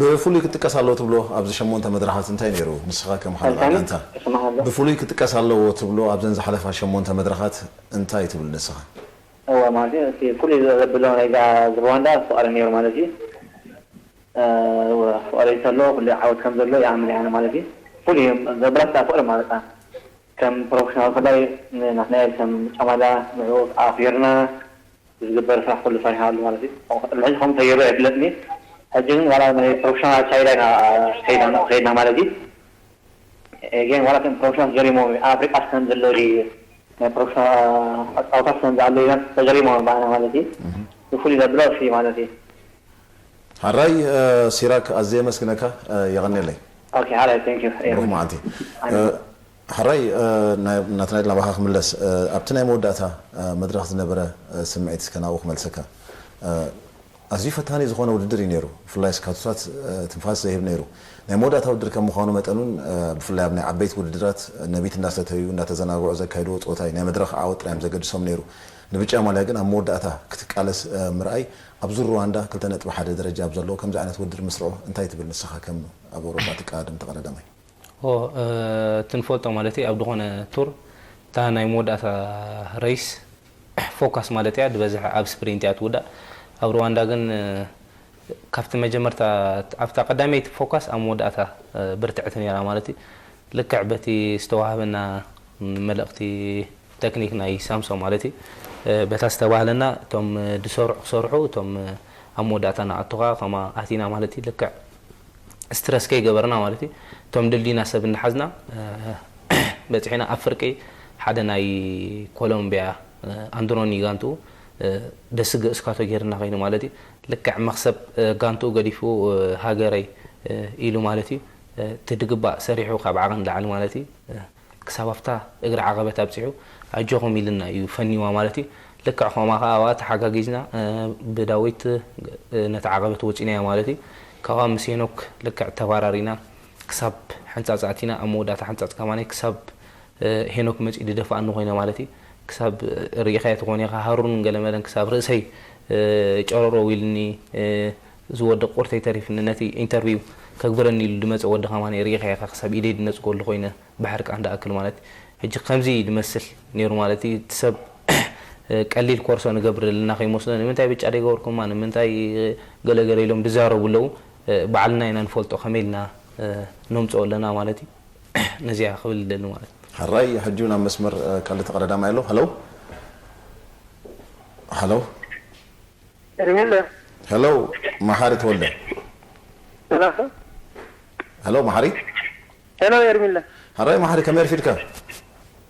ብፍሉይ ክጥቀስ ኣለዎ ትብሎ ኣብዚ ሸሞንተ መድረኻት እንታይ ነይሩ? ንስኻ ከም ሓለቓ እንታይ? ጋንታ እስማዕ ኣሎ። ብፍሉይ ክጥቀስ ኣለዎ ትብሎ ኣብዘን ዝሓለፋ ሸሞንተ መድረኻት እንታይ ትብል ንስኻ? እወ ማለት እዩ። እቲ ፍሉይ ዘብሎ ናይዛ ሩዋንዳ ፍቕሪ ነይሩ ማለት እዩ። ፍቕሪ እንተሎ ኩሉ ዓወት ከም ዘሎ ይኣምን እየ ኣነ ማለት እዩ። ፍሉይ እዮም ዘብላስ ፍቕሪ ማለት እዩ። ከም ፕሮፌሽናል ከላይ ናትናኤል ከም ጫማዳ ንዕኡ ኣኽቢርና ዝግበር ስራሕ ኩሉ ሰሪሕና ኣሎ ማለት እዩ። ሕጂ ከም ተየሩ ኣይፍለጥኒ። ሕጂ ግን ዋላ ናይ ፕሮፌሽናል ቻይዳ ኢና ከይድና ማለት እዩ። ግን ዋላ ከም ፕሮፌሽናል ተጀሪሞም እዩ። ኣፍሪቃ ከም ዘሎ ድዩ ናይ ፕሮፌሽናል ፃውታት ከም ዝኣለ ኢና ተጀሪሞም ባና ማለት እዩ። ብፍሉይ ዘብሎ እሱ እዩ ማለት እዩ። ሓራይ ሲራክ ኣዝየ የመስግነካ። የቐንየለይ። ኦኬ ሓራይ thank you። ብሩኽ መዓልቲ። ሓራይ ናትናኤል ናባኻ ክምለስ። ኣብቲ ናይ መወዳእታ መድረኽ ዝነበረ ስምዒት እስከ ናብኡ ክመልሰካ። ኣዝዩ ፈታኒ ዝኾነ ውድድር እዩ ነይሩ። ብፍላይ ስካቱታት ትንፋስ ዘይህብ ነይሩ። ናይ መወዳእታ ውድድር ከም ምዃኑ መጠን እውን ብፍላይ ኣብ ናይ ዓበይቲ ውድድራት ነቢት እንዳሰተዩ እንዳተዘናግዑ ዘካይድዎ ፀወታ እዩ። ናይ መድረኽ ዓወት ጥራይ እዮም ዘገድሶም ነይሩ። ንብጫ ማልያ ግን ኣብ መወዳእታ ክትቃለስ ምርኣይ ኣብዚ ሩዋንዳ ክልተ ነጥቢ ሓደ ደረጃ ኣብ ዘለዎ ከምዚ ዓይነት ውድድር ምስርዑ እንታይ ትብል ንስኻ ከም ኣብ ኣውሮፓ ትቀዳደም ተቐዳዳማይ? ኦ እቲ ንፈልጦ ማለት እዩ ኣብ ዝኾነ ቱር እታ ናይ መወዳእታ ረይስ ፎካስ ማለት እያ ዝበዝሕ ኣብ ስፕሪንት እያ ትውዳእ። ኣብ ሩዋንዳ ግን ካብቲ መጀመርታ ኣብታ ቀዳመይቲ ፎካስ ኣብ መወዳእታ ብርትዕቲ ነይራ ማለት እዩ። ልክዕ በቲ ዝተዋህበና መልእኽቲ ተክኒክ ናይ ሳምሶ ማለት እዩ። በታ ዝተባህለና እቶም ድሰርሑ ክሰርሑ እቶም ኣብ መወዳእታ ንኣቱኻ ከማ ኣቲና ማለት እዩ። ልክዕ ስትረስ ከይገበርና ማለት እዩ። እቶም ድልድና ሰብ እንዳሓዝና በፂሕና ኣብ ፍርቂ ሓደ ናይ ኮሎምቢያ ኣንድሮኒ ጋንቱ ደስገ እስካቶ ጌርና ከይኑ ማለት እዩ። ልክዕ መክሰብ ጋንቱ ገዲፉ ሃገረይ ኢሉ ማለት እዩ። እቲ ድግባእ ሰሪሑ ካብ ዓቐን ላዕሊ ማለት እዩ። ክሳብ ኣብታ እግሪ ዓቐበት ኣብፂሑ ኣጆኹም ኢልና እዩ ፈኒዋ ማለት እዩ። ልክዕ ከምኣ ከዓ ኣብኣ ተሓጋጊዝና ብዳዊት ነቲ ዓቐበት ወፂናዮ ማለት እዩ። ካብኣ ምስ ሄኖክ ልክዕ ተባራሪና ክሳብ ሕንፃፅ ኣቲና ኣብ መወዳእታ ሕንፃፅ ከማኒ ክሳብ ሄኖክ መፂኡ ድደፋኣኒ ኮይነ ማለት እዩ። ክሳብ ርኢኻዮ ትኾን ኢኻ ሃሩን ገለመለን ክሳብ ርእሰይ ጨረሮ ኢልኒ ዝወድቕ ቁርተይ ተሪፍኒ ነቲ ኢንተርቪው ከግብረኒ ኢሉ ድመፀ ወዲ ከማኒ ርኢኻዮ ኢኻ ክሳብ ኢደይ ድነፅጎሉ ኮይነ ብሕርቃን ድኣክል ማለት እዩ። ሕጂ ከምዚ ድመስል ነይሩ ማለት እዩ። እቲ ሰብ ቀሊል ኮርሶ ንገብር ዘለና ከይመስሎ ንምንታይ ብጫ ደይገበርኩማ ንምንታይ ገለገለ ኢሎም ድዛረቡ ኣለዉ። ባዕልና ኢና ንፈልጦ ከመይ ኢልና ነምፅኦ ኣለና ማለት እዩ። ነዚኣ ክብል ደሊ ማለት እዩ። ሕራይ ሕጂ ናብ መስመር ካልእ ተቐዳዳማይ ኣሎ። ሃሎ ሃሎ ኤርሚለ ሄሎ መሓሪ ተወልደ። ሰላም ሄሎ መሓሪ። ሄሎ ኤርሚለ። ሕራይ መሓሪ ከመይ ኣርፊድካ?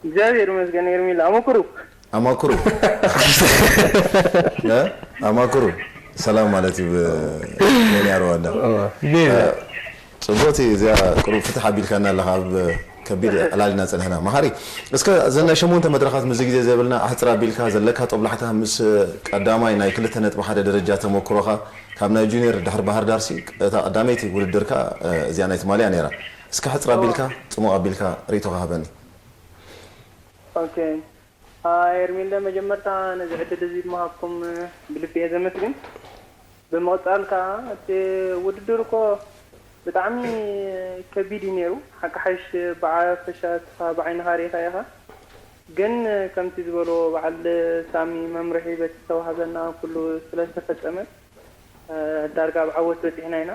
እግዚኣብሔር ይመስገን ኤርሚለ። ኣመኩሩ ኣማኩሩ ኣማኩሩ ሰላም ማለት እዩ። ብኬንያ ሩዋንዳ ጽቡቕቲ እዚኣ ቅሩብ ፍትሕ ኣቢልካና ኣለኻ ኣብ ከቢድ ዕላል ኢና ጸኒሕና። መሓሪ፣ እስከ እዘን ናይ ሸሞንተ መድረኻት ምስዚ ግዜ ዘይብልና ኣሕጽር ኣቢልካ ዘለካ ጦብላሕታ ምስ ቀዳማይ ናይ ክልተ ነጥቢ ሓደ ደረጃ ተመክሮኻ ካብ ናይ ጁኒየር ድሕሪ ባህር ዳርሲ እታ ቀዳመይቲ ውድድርካ፣ እ፣ እዚኣ ናይ ትማሊያ ነይራ። እስከ ኣሕጽር ኣቢልካ ጽሙቕ ኣቢልካ ርእይቶኻ ሃበኒ። ኦኬ። ኤርሚለ፣ መጀመርታ ነዚ ዕድል እዚ ምሃብኩም ብልቢ እየ ዘመስግን። ብምቕጻል ከኣ እቲ ውድድር እኮ ብጣዕሚ ከቢድ እዩ ነይሩ። ሓቂ ሓይሽ ብዓፈሻ እስኻ ብዓይንኻ ርኢኻ ኢኻ። ግን ከምቲ ዝበልዎ በዓል ሳሚ መምርሒ በቲ ዝተዋህበና ኩሉ ስለ ዝተፈጸመ ዳርጋ ኣብ ዓወት በጺሕና ኢና።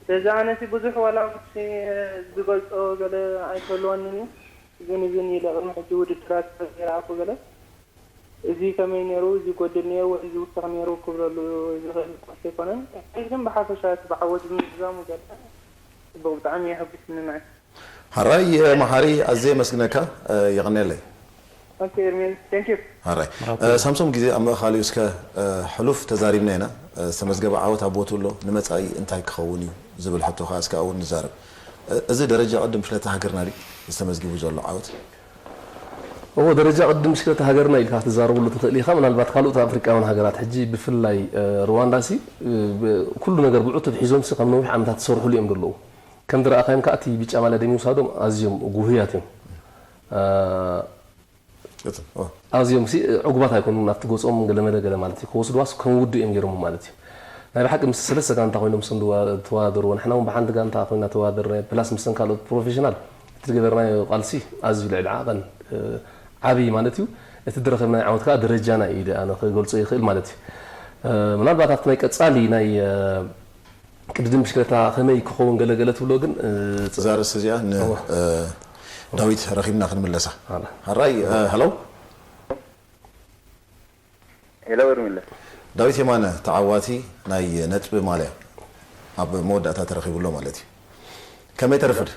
ስለዚ ኣነሲ ብዙሕ ዋላ እቲ ዝገልጾ ገለ ኣይክህልወንን እዩ። እዝን እዝን ኢለ ቅድሚ ሕጂ ውድድራት ይረኣኹ ገለ እዚ ከመይ ነይሩ፣ እዚ ጎድል ነይሩ ወይ እዚ ውሱኽ ነይሩ ክብለሉ ዝኽእል ኳስ ኣይኮነን። ግን ብሓፈሻ እቲ ብዓወት ብምዝዛሙ ገለ ጽቡቕ፣ ብጣዕሚ የሐጉስኒ ንዓይ። ሓራይ መሓሪ ኣዝየ የመስግነካ፣ የቐንየለይ። ኦኬ ኤርሚን፣ thank you። ሓራይ ሳምሶም፣ ግዜ ኣብ ምእኻል እዩ። እስከ ሕሉፍ ተዛሪብና ኢና፣ ዝተመዝገበ ዓወት ኣብ ቦትኡ ኣሎ፣ ንመጻኢ እንታይ ክኸውን እዩ ዝብል ሕቶ ከኣ እስከ ኣብኡ ንዛረብ። እዚ ደረጃ ቅድም ሽለታ ሃገርና ድዩ ዝተመዝጊቡ ዘሎ ዓወት? እዎ፣ ደረጃ ቅድም ሽለታ ሃገርና ኢልካ ክትዛረበሉ ትኽእል ኢኻ። ምናልባት ካልኦት ኣፍሪቃውያን ሃገራት ሕጂ ብፍላይ ሩዋንዳ ሲ ኩሉ ነገር ብዕቱብ ሒዞም ሲ ካብ ነዊሕ ዓመታት ዝሰርሕሉ እዮም ዘለዉ። ከም ዝረኣኻዮም ከኣ እቲ ብጫ ማልያ ደም ይውሳዶም ኣዝዮም ጉህያት እዮም። ኣዝዮም ሲ ዕጉባት ኣይኮኑን፣ ናብቲ ገጾም ገለመለ ገለ ማለት እዩ። ክወስድዋስ ከም ውዱ እዮም ገይሮም ማለት እዩ። ናይ ብሓቂ ምስ ሰለስተ ጋንታ ኮይኖም ስም ተዋደርዎ፣ ንሕና እውን ብሓንቲ ጋንታ ኮይና ተዋደርና፣ ፕላስ ምስተን ካልኦት ፕሮፌሽናል እቲ ዝገበርናዮ ቃልሲ ኣዝዩ ልዕሊ ዓቐን ዓብዪ ማለት እዩ። እቲ ዝረኸብናዮ ዓወት ከኣ ደረጃና እዩ ኢለ ኣነ ክገልጾ ይኽእል ማለት እዩ። ምናልባት ኣብቲ ናይ ቀጻሊ ናይ ቅድድም ብሽክለታ ከመይ ክኸውን ገለ ገለ ትብሎ ግን፣ እ፣ እዛ ርእሲ እዚኣ ንዳዊት ረኺብና ክንምለሳ። ኣላ። ሕራይ፣ እ፣ ሄሎ። ሄሎ፣ ወርሚለ። ዳዊት የማነ፣ ተዓዋቲ ናይ ነጥቢ ማልያ ኣብ መወዳእታ ተረኺቡ ኣሎ ማለት እዩ። ከመይ ተርፍድ?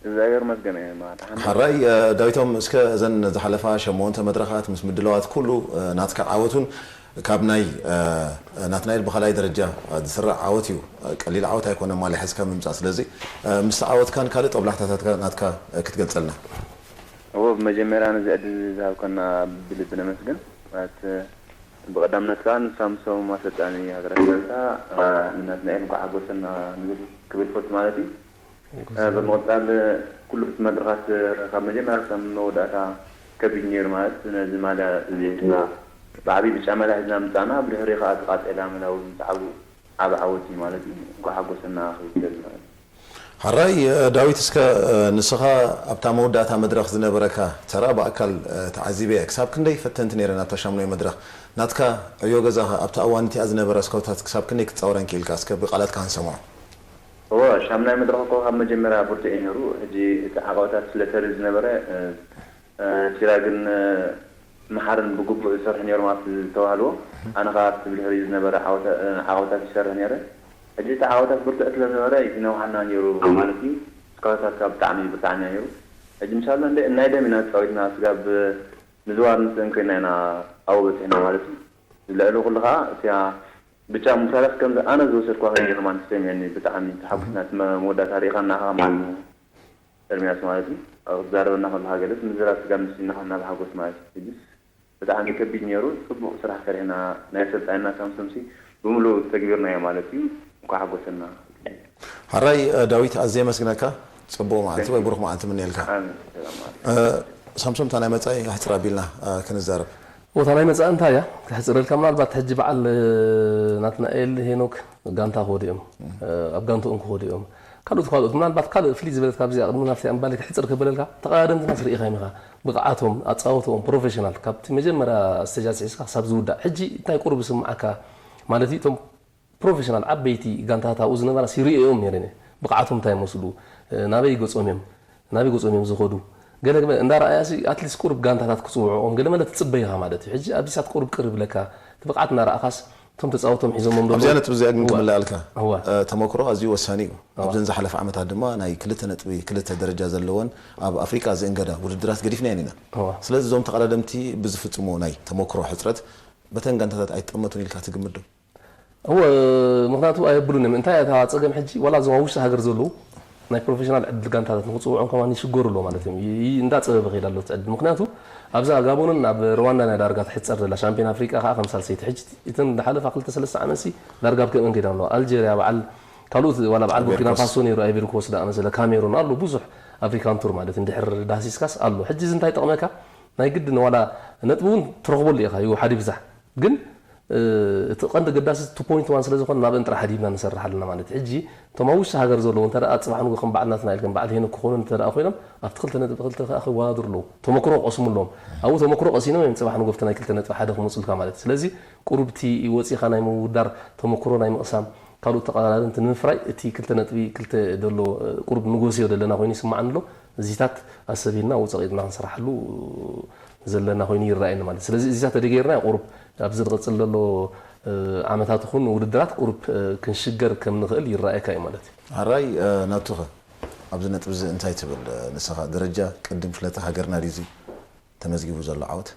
እግዚኣብሔር ይመስገን፣ እየ ማለት ሓን- ሕራይ፣ እ፣ ዳዊቶም፣ እስከ እዘን ዝሓለፋ ሸሞንተ መድረኻት ምስ ምድላዋት ኩሉ፣ እ፣ ናትካ ዓወት እውን ካብ ናይ፣ እ፣ ናትናኤል ብኻልኣይ ደረጃ፣ እ፣ ዝስራዕ ዓወት እዩ። እ፣ ቀሊል ዓወት ኣይኮነን ማልያ ሒዝካ ምምጻእ። ስለዚ፣ እ፣ ምስ ዓወትካን ካልእ ጦብላሕታታትካ ናትካ፣ እ፣ ክትገልጸልና። እዎ፣ ብመጀመርያ ነዚ ዕድል ዝሃብከና ብልቢ ነመስግን። ማለት፣ እ፣ ብቐዳምነት ከኣ ንሳምሶም ኣሰልጣኒ ሃገረ ኣሜሪካ፣ እ፣ ንናትናኤል እንኳዕ ሓጎሰና ንብል ክብል ፈቱ ማለት እዩ። እ፣ ብምቕጻል ኩሉ እቲ መድረኻት፣ እ፣ ካብ መጀመርያ ክሳብ መወዳእታ ከቢድ ነይሩ። ማለት ነዚ ማልያ እዚ ሒዝና ብዓብዪ ብጫ ማልያ ሒዝና ምጻእና፣ ብድሕሪ ከኣ እቲ ቃጤላ ምህላው እውን ብዓቡ ዓቢ ዓወት እዩ ማለት እዩ። እንኳዕ ሓጎሰና ክብል ይደሊ ማለት እዩ። ሕራይ፣ እ፣ ዳዊት፣ እስከ፣ እ፣ ንስኻ ኣብታ መወዳእታ መድረኽ ዝነበረካ ተራ ብኣካል፣ እ፣ ተዓዚበ እየ። ክሳብ ክንደይ ፈተንቲ ነይረን ኣብታ ሻምናይ መድረኽ? ናትካ ዕዮ ገዛኸ ኣብታ እዋን እቲኣ ዝነበራ ስኮርታት ክሳብ ክንደይ ክትጻወረን ክኢልካ? እስከ ብቓላትካ ክንሰምዖ። እወ፣ ሻምናይ መድረኽ እኮ ካብ መጀመርያ ብርቱዕ እዩ ነይሩ። ሕጂ እቲ ዓቐባታት ስለ ተሪር ዝነበረ፣ እ፣ እ፣ ፊራ ግን፣ እ፣ መሓርን ብግቡእ ዝሰርሑ ነይሮም ኣብቲ ዝተባህልዎ። ኣነ ኸኣ ኣብቲ ብድሕሪኡ ዝነበረ ዓወታ-፣ እ፣ ዓቐባታት ይሰርሕ ነይረ። ሕጂ እቲ ዓቐባታት ብርቱዕ ስለ ዝነበረ ይነውሓና ነይሩ ማለት እዩ። ስኳታትካ ብጣዕሚ ብርታዕኛ ነይሩ። ሕጂ ምሻሎ እንደ ናይ ደም ኢና ተጻዊትና፣ ስጋብ ምዝዋር ንስእን ኮይና ኢና ኣብኡ በጺሕና ማለት እዩ። ልዕሊ ኩሉ ኸኣ እቲኣ ብጫ ሙሳላት ከምዚ ኣነ ዝወሰድኳ ኮይነ ከማን ተሰሚዑኒ። ብጣዕሚ ተሓጒስና እቲ መ-፣ መወዳእታ ርኢኻና ኢኻ ከማን ኤርሚያስ ማለት እዩ። ኣብ ክትዛረበና ከለኻ ገለስ ምዝራብ ስጋብ ንስኢና ኾንና ብሓጎስ ማለት እዩ። ሕጅስ ብጣዕሚ ከቢድ ነይሩ። ጽቡቕ ስራሕ ሰሪሕና። ናይ ኣሰልጣኒና ሳምሶምሲ ብምሉኡ ተግቢርናዮ ማለት እዩ። እንኳዕ ሓጎሰና። ሕራይ ዳዊት፣ ኣዝየ የመስግነካ። ጽቡቕ መዓልቲ ወይ ብሩኽ መዓልቲ ምንየልካ። ኣሜን። ሰላም ማለት እ፣ ሳምሶም፣ እታ ናይ መጻኢ ኣሕጽር ኣቢልና፣ እ፣ ክንዛረብ። እታ ናይ መጻኢ እንታይ እያ? ከሕጽረልካ፣ ምናልባት ሕጂ በዓል፣ እ፣ ናትናኤል ሄኖክ ጋንታ ክወዱ እዮም። እ፣ ኣብ ጋንታኦም ክኸዱ እዮም። ካልኦት፣ ካልኦት፣ ምናልባት ካልእ ፍልይ ዝበለት ካብዚኣ ቅድሚ ናብቲ እምባሊ ክሕጽር ክበለልካ፣ ተቐዳደምትናስ ርኢኻዮም ኢኻ። ብቕዓቶም፣ ኣጻወትኦም፣ ፕሮፌሽናል፣ ካብቲ መጀመርያ ስቴጅ ኣስሒዝካ ክሳብ ዝውዳእ። ሕጂ እንታይ ቁሩብ ዝስምዓካ? ማለት እዩ፣ እቶም ፕሮፌሽናል ዓበይቲ ጋንታታት ኣብኡ ዝነበራ ሲሪኦዮም ነይረን እየ። ብቕዓቶም እንታይ ይመስሉ? ናበይ ገጾም እዮም? ናበይ ገጾም እዮም ዝኸዱ? ገለ ገለ እንዳረኣያ ሲ ኣትሊስት ቁሩብ ጋንታታት ክጽውዕኦም ገለ መለ ትጽበ ኢኻ ማለት እዩ። ሕጂ ኣብዚ ሰዓት ቁሩብ ቅር ይብለካ። እቲ ብቕዓት እናረኣኻስ እቶም ተጻወቶም ሒዞሞም ዘለዉ ኣብዚኣ ነጥቢ እዚኣ ግን እዋ። ክምልኣልካ። እዋ። እ፣ ተመክሮ ኣዝዩ ወሳኒ እዩ። እዋ። ኣብዘን ዝሓለፈ ዓመታት ድማ ናይ ክልተ ነጥቢ ክልተ ደረጃ ዘለወን ኣብ ኣፍሪቃ ዝእንገዳ ውድድራት ገዲፍናየን ኢና። እዋ። ስለዚ እዞም ተቐዳደምቲ ብዝፍጽሞ ናይ ተመክሮ ሕጽረት በተን ጋንታታት ኣይትጠመቱን ኢልካ ትግምት ዶ? እወ፣ ምኽንያቱ ኣየብሉን እዮም። እንታይ እታ ጸገም ሕጂ ዋላ እዞም ኣብ ውሽጢ ሃገር ዘለዉ ናይ ፕሮፌሽናል ዕድል ጋንታታት ንክፅውዖም ከማን ይሽገሩ ኣለዉ ማለት እዮም። ይ- ይ- እንዳፀበበ ከይድ ኣሎ እቲ ዕድል። ምክንያቱ ኣብዛ ጋቦንን ኣብ ሩዋንዳ ናይ ዳርጋ ትሕፀር ዘላ ሻምፒዮን ኣፍሪቃ ከዓ ከም ሳልሰይቲ ሕጂ እተን ዝሓለፋ ክልተ ሰለስተ ዓመትሲ ዳርጋ ኣብ ከምአን ከይዳ ኣለዋ። ኣልጀርያ በዓል ካልኦት ዋላ በዓል ቡርኪና ፋሶ ነይሩ፣ ኣይቨሪ ኮስት ዳኣ መሰለ፣ ካሜሩን ኣሎ ብዙሕ ኣፍሪካን ቱር ማለት እንድሕር ዳህሲስካስ ኣሎ። ሕጂ እዚ እንታይ ጠቕመካ? ናይ ግድን ዋላ ነጥቢ እውን ትረኽበሉ ኢኻ፣ ይውሓድ ይብዛሕ ግን እቲ ቀንዲ ገዳሲ ቱ ፖይንት ዋን ስለ ዝኾነ ናብአን ጥራሕ ሃዲምና ንሰርሕ ኣለና ማለት እዩ። ሕጂ እቶም ኣብ ውሽጢ ሃገር ዘለዉ እንተ ደኣ ጽባሕ ንጎ ከም በዓል ናትና ኢልከም በዓል ሄኖክ ክኾኑ እንተ ደኣ ኮይኖም ኣብቲ ክልተ ነጥቢ ክልተ ከኣ ክወዳደሩ ኣለዉ። ተመክሮ ክቐስሙ ኣለዎም። ኣብኡ ተመክሮ ቀሲኖም እዮም ጽባሕ ንጎ ኣብቲ ናይ ክልተ ነጥቢ ሓደ ክመጹልካ ማለት እዩ። ስለዚ ቁሩብ እቲ ወጺኻ ናይ ምውዳር ተመክሮ ናይ ምቕሳም ካልኦት ተቐዳደምቲ ንምፍራይ እቲ ክልተ ነጥቢ ክልተ ዘሎ ቁሩብ ንጎስዮ ዘለና ኮይኑ ይስምዓኒ ኣሎ። እዚታት ኣሰቢልና ወጸቒጥና ክንሰርሓሉ ዘለና ኮይኑ ይረኣየኒ ማለት እዩ። ስለዚ እዚታት ተደገይርና ቁሩብ ኣብዚ ዝቕጽል ዘሎ ዓመታት ይኹን ውድድራት ቁሩብ ክንሽገር ከም ንኽእል ይረኣየካ እዩ ማለት እዩ። ኣራይ ናቱኸ ኣብዚ ነጥቢ እዚ እንታይ ትብል ንስኻ? ደረጃ ቅድም ፍለተ ሃገርና ድዩ ተመዝጊቡ ዘሎ ዓወት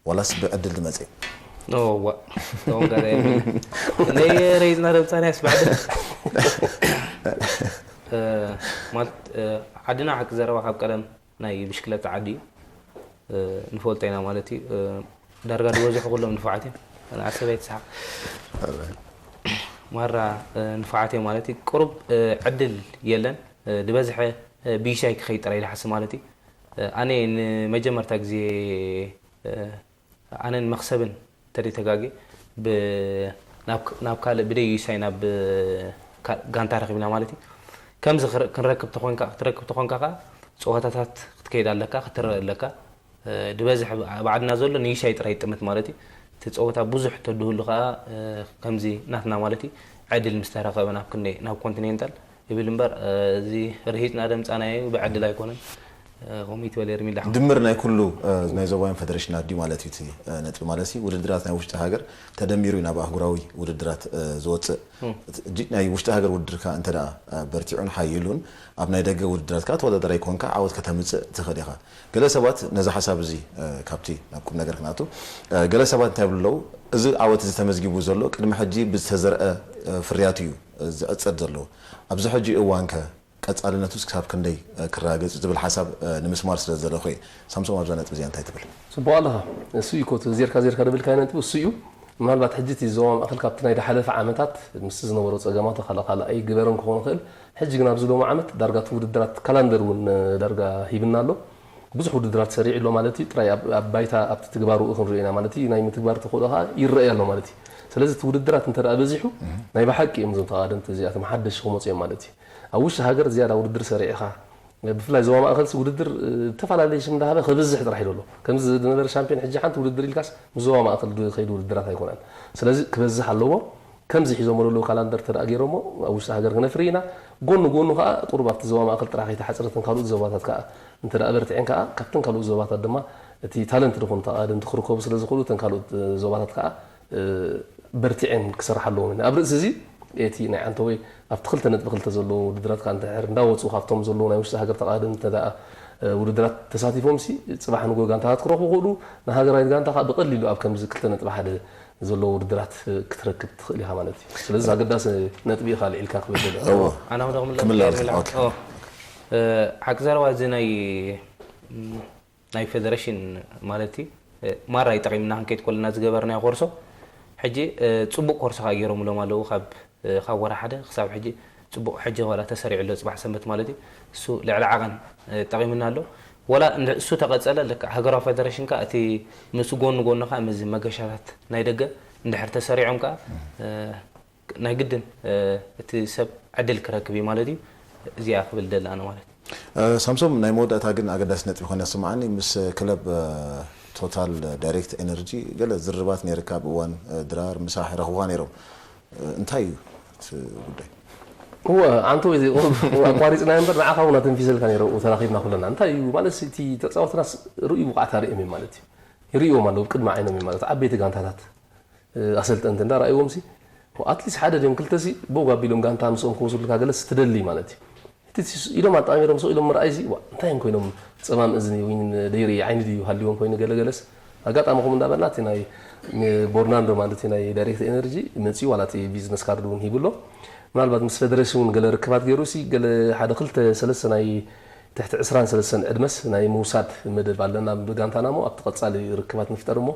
ዋላስ ብዕድል ዝመጸ? ዋ ቶም ጋር ነየ ረይዝና ደምጻናያስ ብዕድል ማለት ዓድና ሓቂ ዘረባ ካብ ቀደም ናይ ብሽክለታ ዓዲ እዩ። ንፈልጦ ኢና ማለት እዩ። ዳርጋ ዝበዝሑ ኩሎም ንፉዓት እዮም። ኣነ ዓሰብ ኣይትስሓቕ። ማራ ንፉዓት እዮም ማለት እዩ። ቁሩብ ዕድል የለን። ዝበዝሐ ብይሻይ ክኸይድ ጥራይ ኢለ ሓስብ ማለት እዩ። ኣነ ንመጀመርታ ግዜ ኣነን መኽሰብን ተደይ ተጋጌ ብ- ናብ ናብ ካልእ ብደይ ይሳይ ናብ ካ- ጋንታ ረኺብና ማለት እዩ። ከምዚ ክረ- ክንረክብ ተኾንካ ክትረክብ ተኾንካ ከዓ ፀወታታት ክትከይድ ኣለካ ክትረእ ኣለካ። ድበዝሕ ኣብ ዓድና ዘሎ ንይሻይ ጥራይ ይጥምት ማለት እዩ። እቲ ፀወታ ብዙሕ ተድህሉ ከዓ ከምዚ ናትና ማለት እዩ። ዕድል ምስ ተረኸበ ናብ ክንደይ ናብ ኮንቲኔንታል ይብል እምበር እዚ ርሂፅና ደምፃናዮ ብዕድል ኣይኮነን። ከምኡ ይትበል ኤርሚላ። ድምር ናይ ኩሉ ናይ ዞባውያን ፈደረሽናት ድዩ ማለት እዩ እቲ ነጥቢ ማለት እዩ። ውድድራት ናይ ውሽጢ ሃገር ተደሚሩ እዩ ናብ ኣህጉራዊ ውድድራት ዝወፅእ። እጅ ናይ ውሽጢ ሃገር ውድድርካ እንተ ደኣ በርቲዑን ሓይሉን ኣብ ናይ ደገ ውድድራት ከዓ ተወዳዳራይ ኮንካ ዓወት ከተምፅእ ትኽእል ኢኻ። ገለ ሰባት ነዚ ሓሳብ እዚ ካብቲ ናብ ቁም ነገር ክናቱ ገለ ሰባት እንታይ ይብሉ ኣለዉ? እዚ ዓወት እዚ ተመዝጊቡ ዘሎ ቅድሚ ሕጂ ብዝተዘርአ ፍርያት እዩ ዝዕፀድ ዘሎ። ኣብዚ ሕጂ እዋንከ ቀጻልነቱስ ክሳብ ክንደይ ክረጋገጽ ዝብል ሓሳብ ንምስማር ስለ ዝደለኹ እየ። ሳምሶም ኣብዛ ነጥቢ እዚኣ እንታይ ትብል? ጽቡቕ ኣለኻ። እሱ እዩ ኮት ዜርካ ዜርካ ድብልካዮ ነጥቢ እሱ እዩ። ምናልባት ሕጂ እቲ ዞባ ማእከል ካብቲ ናይ ዝሓለፈ ዓመታት ምስቲ ዝነበሮ ጸገማት ካላ ካልኣይ ግበረን ክኾን ይኽእል። ሕጂ ግን ኣብዚ ሎሚ ዓመት ዳርጋ እቲ ውድድራት ካላንደር እውን ዳርጋ ሂብና ኣሎ። ብዙሕ ውድድራት ሰሪዑ ኣሎ ማለት እዩ። ጥራይ ኣብ ኣብ ባይታ ኣብቲ ትግባርኡ ክንሪኦ ኢና ማለት እዩ። ናይ ምትግባር ተኽእሎ ከኣ ይረኣይ ኣሎ ማለት እዩ። ስለዚ እቲ ውድድራት እንተ ደኣ በዚሑ ናይ ብሓቂ እዮም እዞም ተቓደምቲ እዚኣቶም ሓደሽቲ ክመጹ እዮም ማለት እዩ። ኣብ ውሽጢ ሃገር ዝያዳ ውድድር ሰሪዕኻ ብፍላይ ዞባ ማእኸልሲ ውድድር ዝተፈላለየ ሽም እንዳሃበ ክብዝሕ ጥራሕ ኢሉ ኣሎ። ከምዚ ዝነበረ ሻምፒዮን ሕጂ ሓንቲ ውድድር ኢልካስ ምስ ዞባ ማእኸል ዝኸይድ ውድድራት ኣይኮነን። ስለዚ ክበዝሕ ኣለዎ። ከምዚ ሒዞሞ ዘለዉ ካላንደር እንተ ደኣ ገይሮሞ ኣብ ውሽጢ ሃገር ክነፍሪ ኢና። ጎኒ ጎኑ ከኣ ቁሩብ ኣብቲ ዞባ ማእከል ጥራሕ ከይተሓጽረ እተን ካልኦት ዞባታት ከኣ እንተ ደኣ በርቲዐን ከኣ ካብተን ካልኦት ዞባታት ድማ እቲ ታለንት ዝኾኑ ተቓደምቲ ክርከቡ ስለ ዝኽእሉ እተን ካልኦት ዞባታት ከኣ በርቲዐን ክሰርሓ ኣለዎም። ኣብ ርእሲ እዚ እቲ ናይ ዓንተወይ ኣብቲ ክልተ ነጥቢ ክልተ ዘለዉ ውድድራት ከኣ እንድሕር እንዳወጹ ካብቶም ዘለዉ ናይ ውሽጢ ሃገር ተቓደምቲ እንተ ደኣ ውድድራት ተሳቲፎምሲ ጽባሕ ንጎ ጋንታታት ክረኽቡ ይኽእሉ። ንሃገራዊት ጋንታ ከኣ ብቐሊሉ ኣብ ከምዚ ክልተ ነጥቢ ሓደ ዘለዉ ውድድራት ክትረክብ ትኽእል ኢኻ ማለት እዩ። ስለዚ ኣገዳሲ ነጥቢ ኢኻ ኣልዒልካ ክብል ደልየ። እወ። ኣነ እውን ክምለስ ክምለስ፣ ክምለስ። ኦኬ። ኦ። እ፣ ሓቂ ዘረባ እዚ ናይ ናይ ፌደሬሽን ማለት እዩ። እ፣ ማራ ይጠቒምና ክንከይድ ከለና ዝገበርናዮ ኮርሶ ሕጂ እ፣ ጽቡቕ ኮርሶ ከኣ ገይሮምሎም ኣለዉ ካብ እ፣ ካብ ወርሒ ሓደ ክሳብ ሕጂ ጽቡቕ ሕጂ ዋላ ተሰሪዑ ኣሎ ጽባሕ ሰንበት ማለት እዩ። እሱ ልዕሊ ዓቐን እ፣ ጠቒሙና ኣሎ። ወላ እንድ- እሱ ተቐጸለ ልክዕ ሃገራዊ ፌደሬሽን ከኣ እቲ ምስ ጎኒ ጎኒ ከኣ ምስ መገሻታት ናይ ደገ እንድሕር ተሰሪዖም ከኣ እ፣ ናይ ግድን እ፣ እቲ ሰብ ዕድል ክረክብ እዩ ማለት እዩ። እዚኣ ክብል ደለ ኣነ ማለት እዩ። እ፣ ሳምሶም ናይ መወዳእታ ግን ኣገዳሲ ነጥቢ ኮይኑ ዝስምዓኒ ምስ ክለብ እ፣ ቶታል ዳይሬክት ኤነርጂ ገለ ዝርርባት ነይርካ ኣብ እዋን እ፣ ድራር ምሳሕ ረኽቡኻ ነይሮም። እንታይ እዩ እቲ ጉዳይ? እወ ኣንተ ወይ ዘይቆም ኣቋሪፅና እምበር ንዓኻ እውን ኣተንፊሰልካ ነይረ ኣብኡ ተራኺብና ኩለና እንታይ እዩ ማለት እቲ ተፃወትናስ ርእዩ ብቕዓት ኣርእዮም እዩ ማለት እዩ ይርእዎም ኣለዉ ቅድሚ ዓይኖም እዩ ማለት ዓበይቲ ጋንታታት ኣሰልጠንቲ እንዳ ረኣይዎም ሲ ኣትሊስ ሓደ ድዮም ክልተ ሲ ቦግ ኣቢሎም ጋንታ ምስኦም ክወስዱልካ ገለስ ትደሊ ማለት እዩ እቲ ኢሎም ኣጣሚሮም ሰው ኢሎም ምርኣይ ሲ እንታይ እዮም ኮይኖም ፀማም እዝኒ ወይ ደይርኢ ዓይኒ ድዩ ሃልዎም ኮይኑ ገለገለስ ኣጋጣሚ ከምኡ እንዳበልና እቲ ናይ ቦርናንዶ ማለት ናይ ዳይሬክት ኤነርጂ መፂኡ ዋላ እቲ ቢዝነስ ካርድ እውን ሂብሎ። ምናልባት ምስ ፌደሬሽን እውን ገለ ርክባት ገይሩ ሲ ገለ ሓደ ክልተ ሰለስተ ናይ ትሕቲ ዕስራን ሰለስተን ዕድመስ ናይ ምውሳድ መደብ ኣለና ብጋንታና እሞ ኣብቲ ቀፃሊ ርክባት ንፍጠር እሞ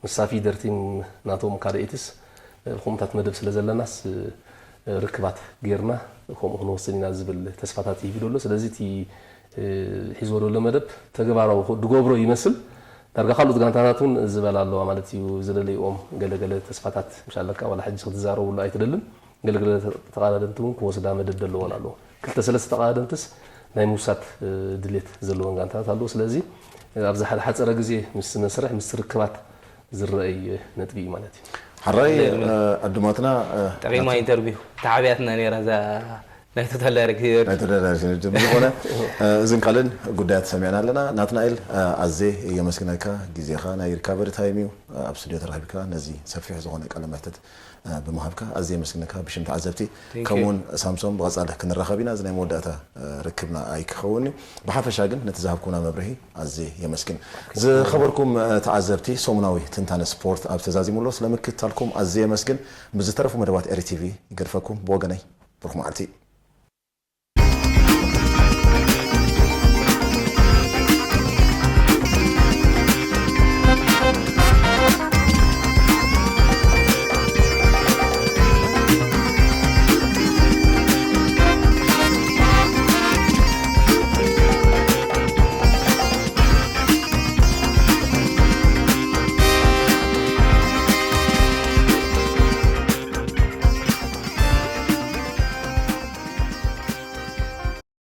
ምስ ሳፊደር ቲም ናቶም ካልኦትስ ከምኡታት መደብ ስለ ዘለናስ ርክባት ጌርና ከምኡ ክንወስን ኢና ዝብል ተስፋታት ይህብ ዘሎ። ስለዚ እቲ ሒዝዎ ዘሎ መደብ ተግባራዊ ድገብሮ ይመስል። ዳርጋ ካልኦት ጋንታታት እውን ዝበላ ኣለዋ ማለት እዩ። ዝደለይኦም ገለገለ ተስፋታት ምሻለካ ዋላ ሕጂ ክትዛረብሉ ኣይትደልን። ገለገለ ተቓዳደምቲ እውን ክወስዳ መደብ ዘለዎን ኣለዎ። ክልተ ሰለስተ ተቓዳደምትስ ናይ ምውሳድ ድሌት ዘለዎን ጋንታታት ኣለዎ። ስለዚ ኣብዚ ሓደ ሓፀረ ግዜ ምስ መስርሕ ምስ ርክባት ዝረኣይ ነጥቢ እዩ ማለት እዩ። ሓራይ ዕዱማትና ጠቂማ ኢንተርቪው ተዓብያትና ነራ እዛ ናይ ቶታል ዳይሬክት ኤነርጂ። ናይ ቶታል ዳይሬክት ኤነርጂ ዝኾነ እዝን ካልእን ጉዳያት ሰሚዕና ኣለና። ናትናኤል ኣዜ የመስግነካ፣ ግዜኻ ናይ ሪካቨሪ ታይም እዩ፣ ኣብ ስቱዲዮ ተራኺብካ ነዚ ሰፊሕ ዝኾነ ቃለ መሕትት ብምሃብካ ኣዜ የመስግነካ ብሽም ተዓዘብቲ። ከምኡውን ሳምሶም ብቐፃሊ ክንራኸብ ኢና። እዚ ናይ መወዳእታ ርክብና ኣይክኸውን እዩ። ብሓፈሻ ግን ነቲ ዝሃብኩና መብርሂ ኣዜ የመስግን። ዝኸበርኩም ተዓዘብቲ፣ ሰሙናዊ ትንታነ ስፖርት ኣብ ተዛዚሙ ኣሎ። ስለምክትታልኩም ኣዜ የመስግን። ምስ ዝተረፉ መደባት ኤሪ ቲቪ ይገድፈኩም። ብወገነይ ብሩኽ መዓልቲ።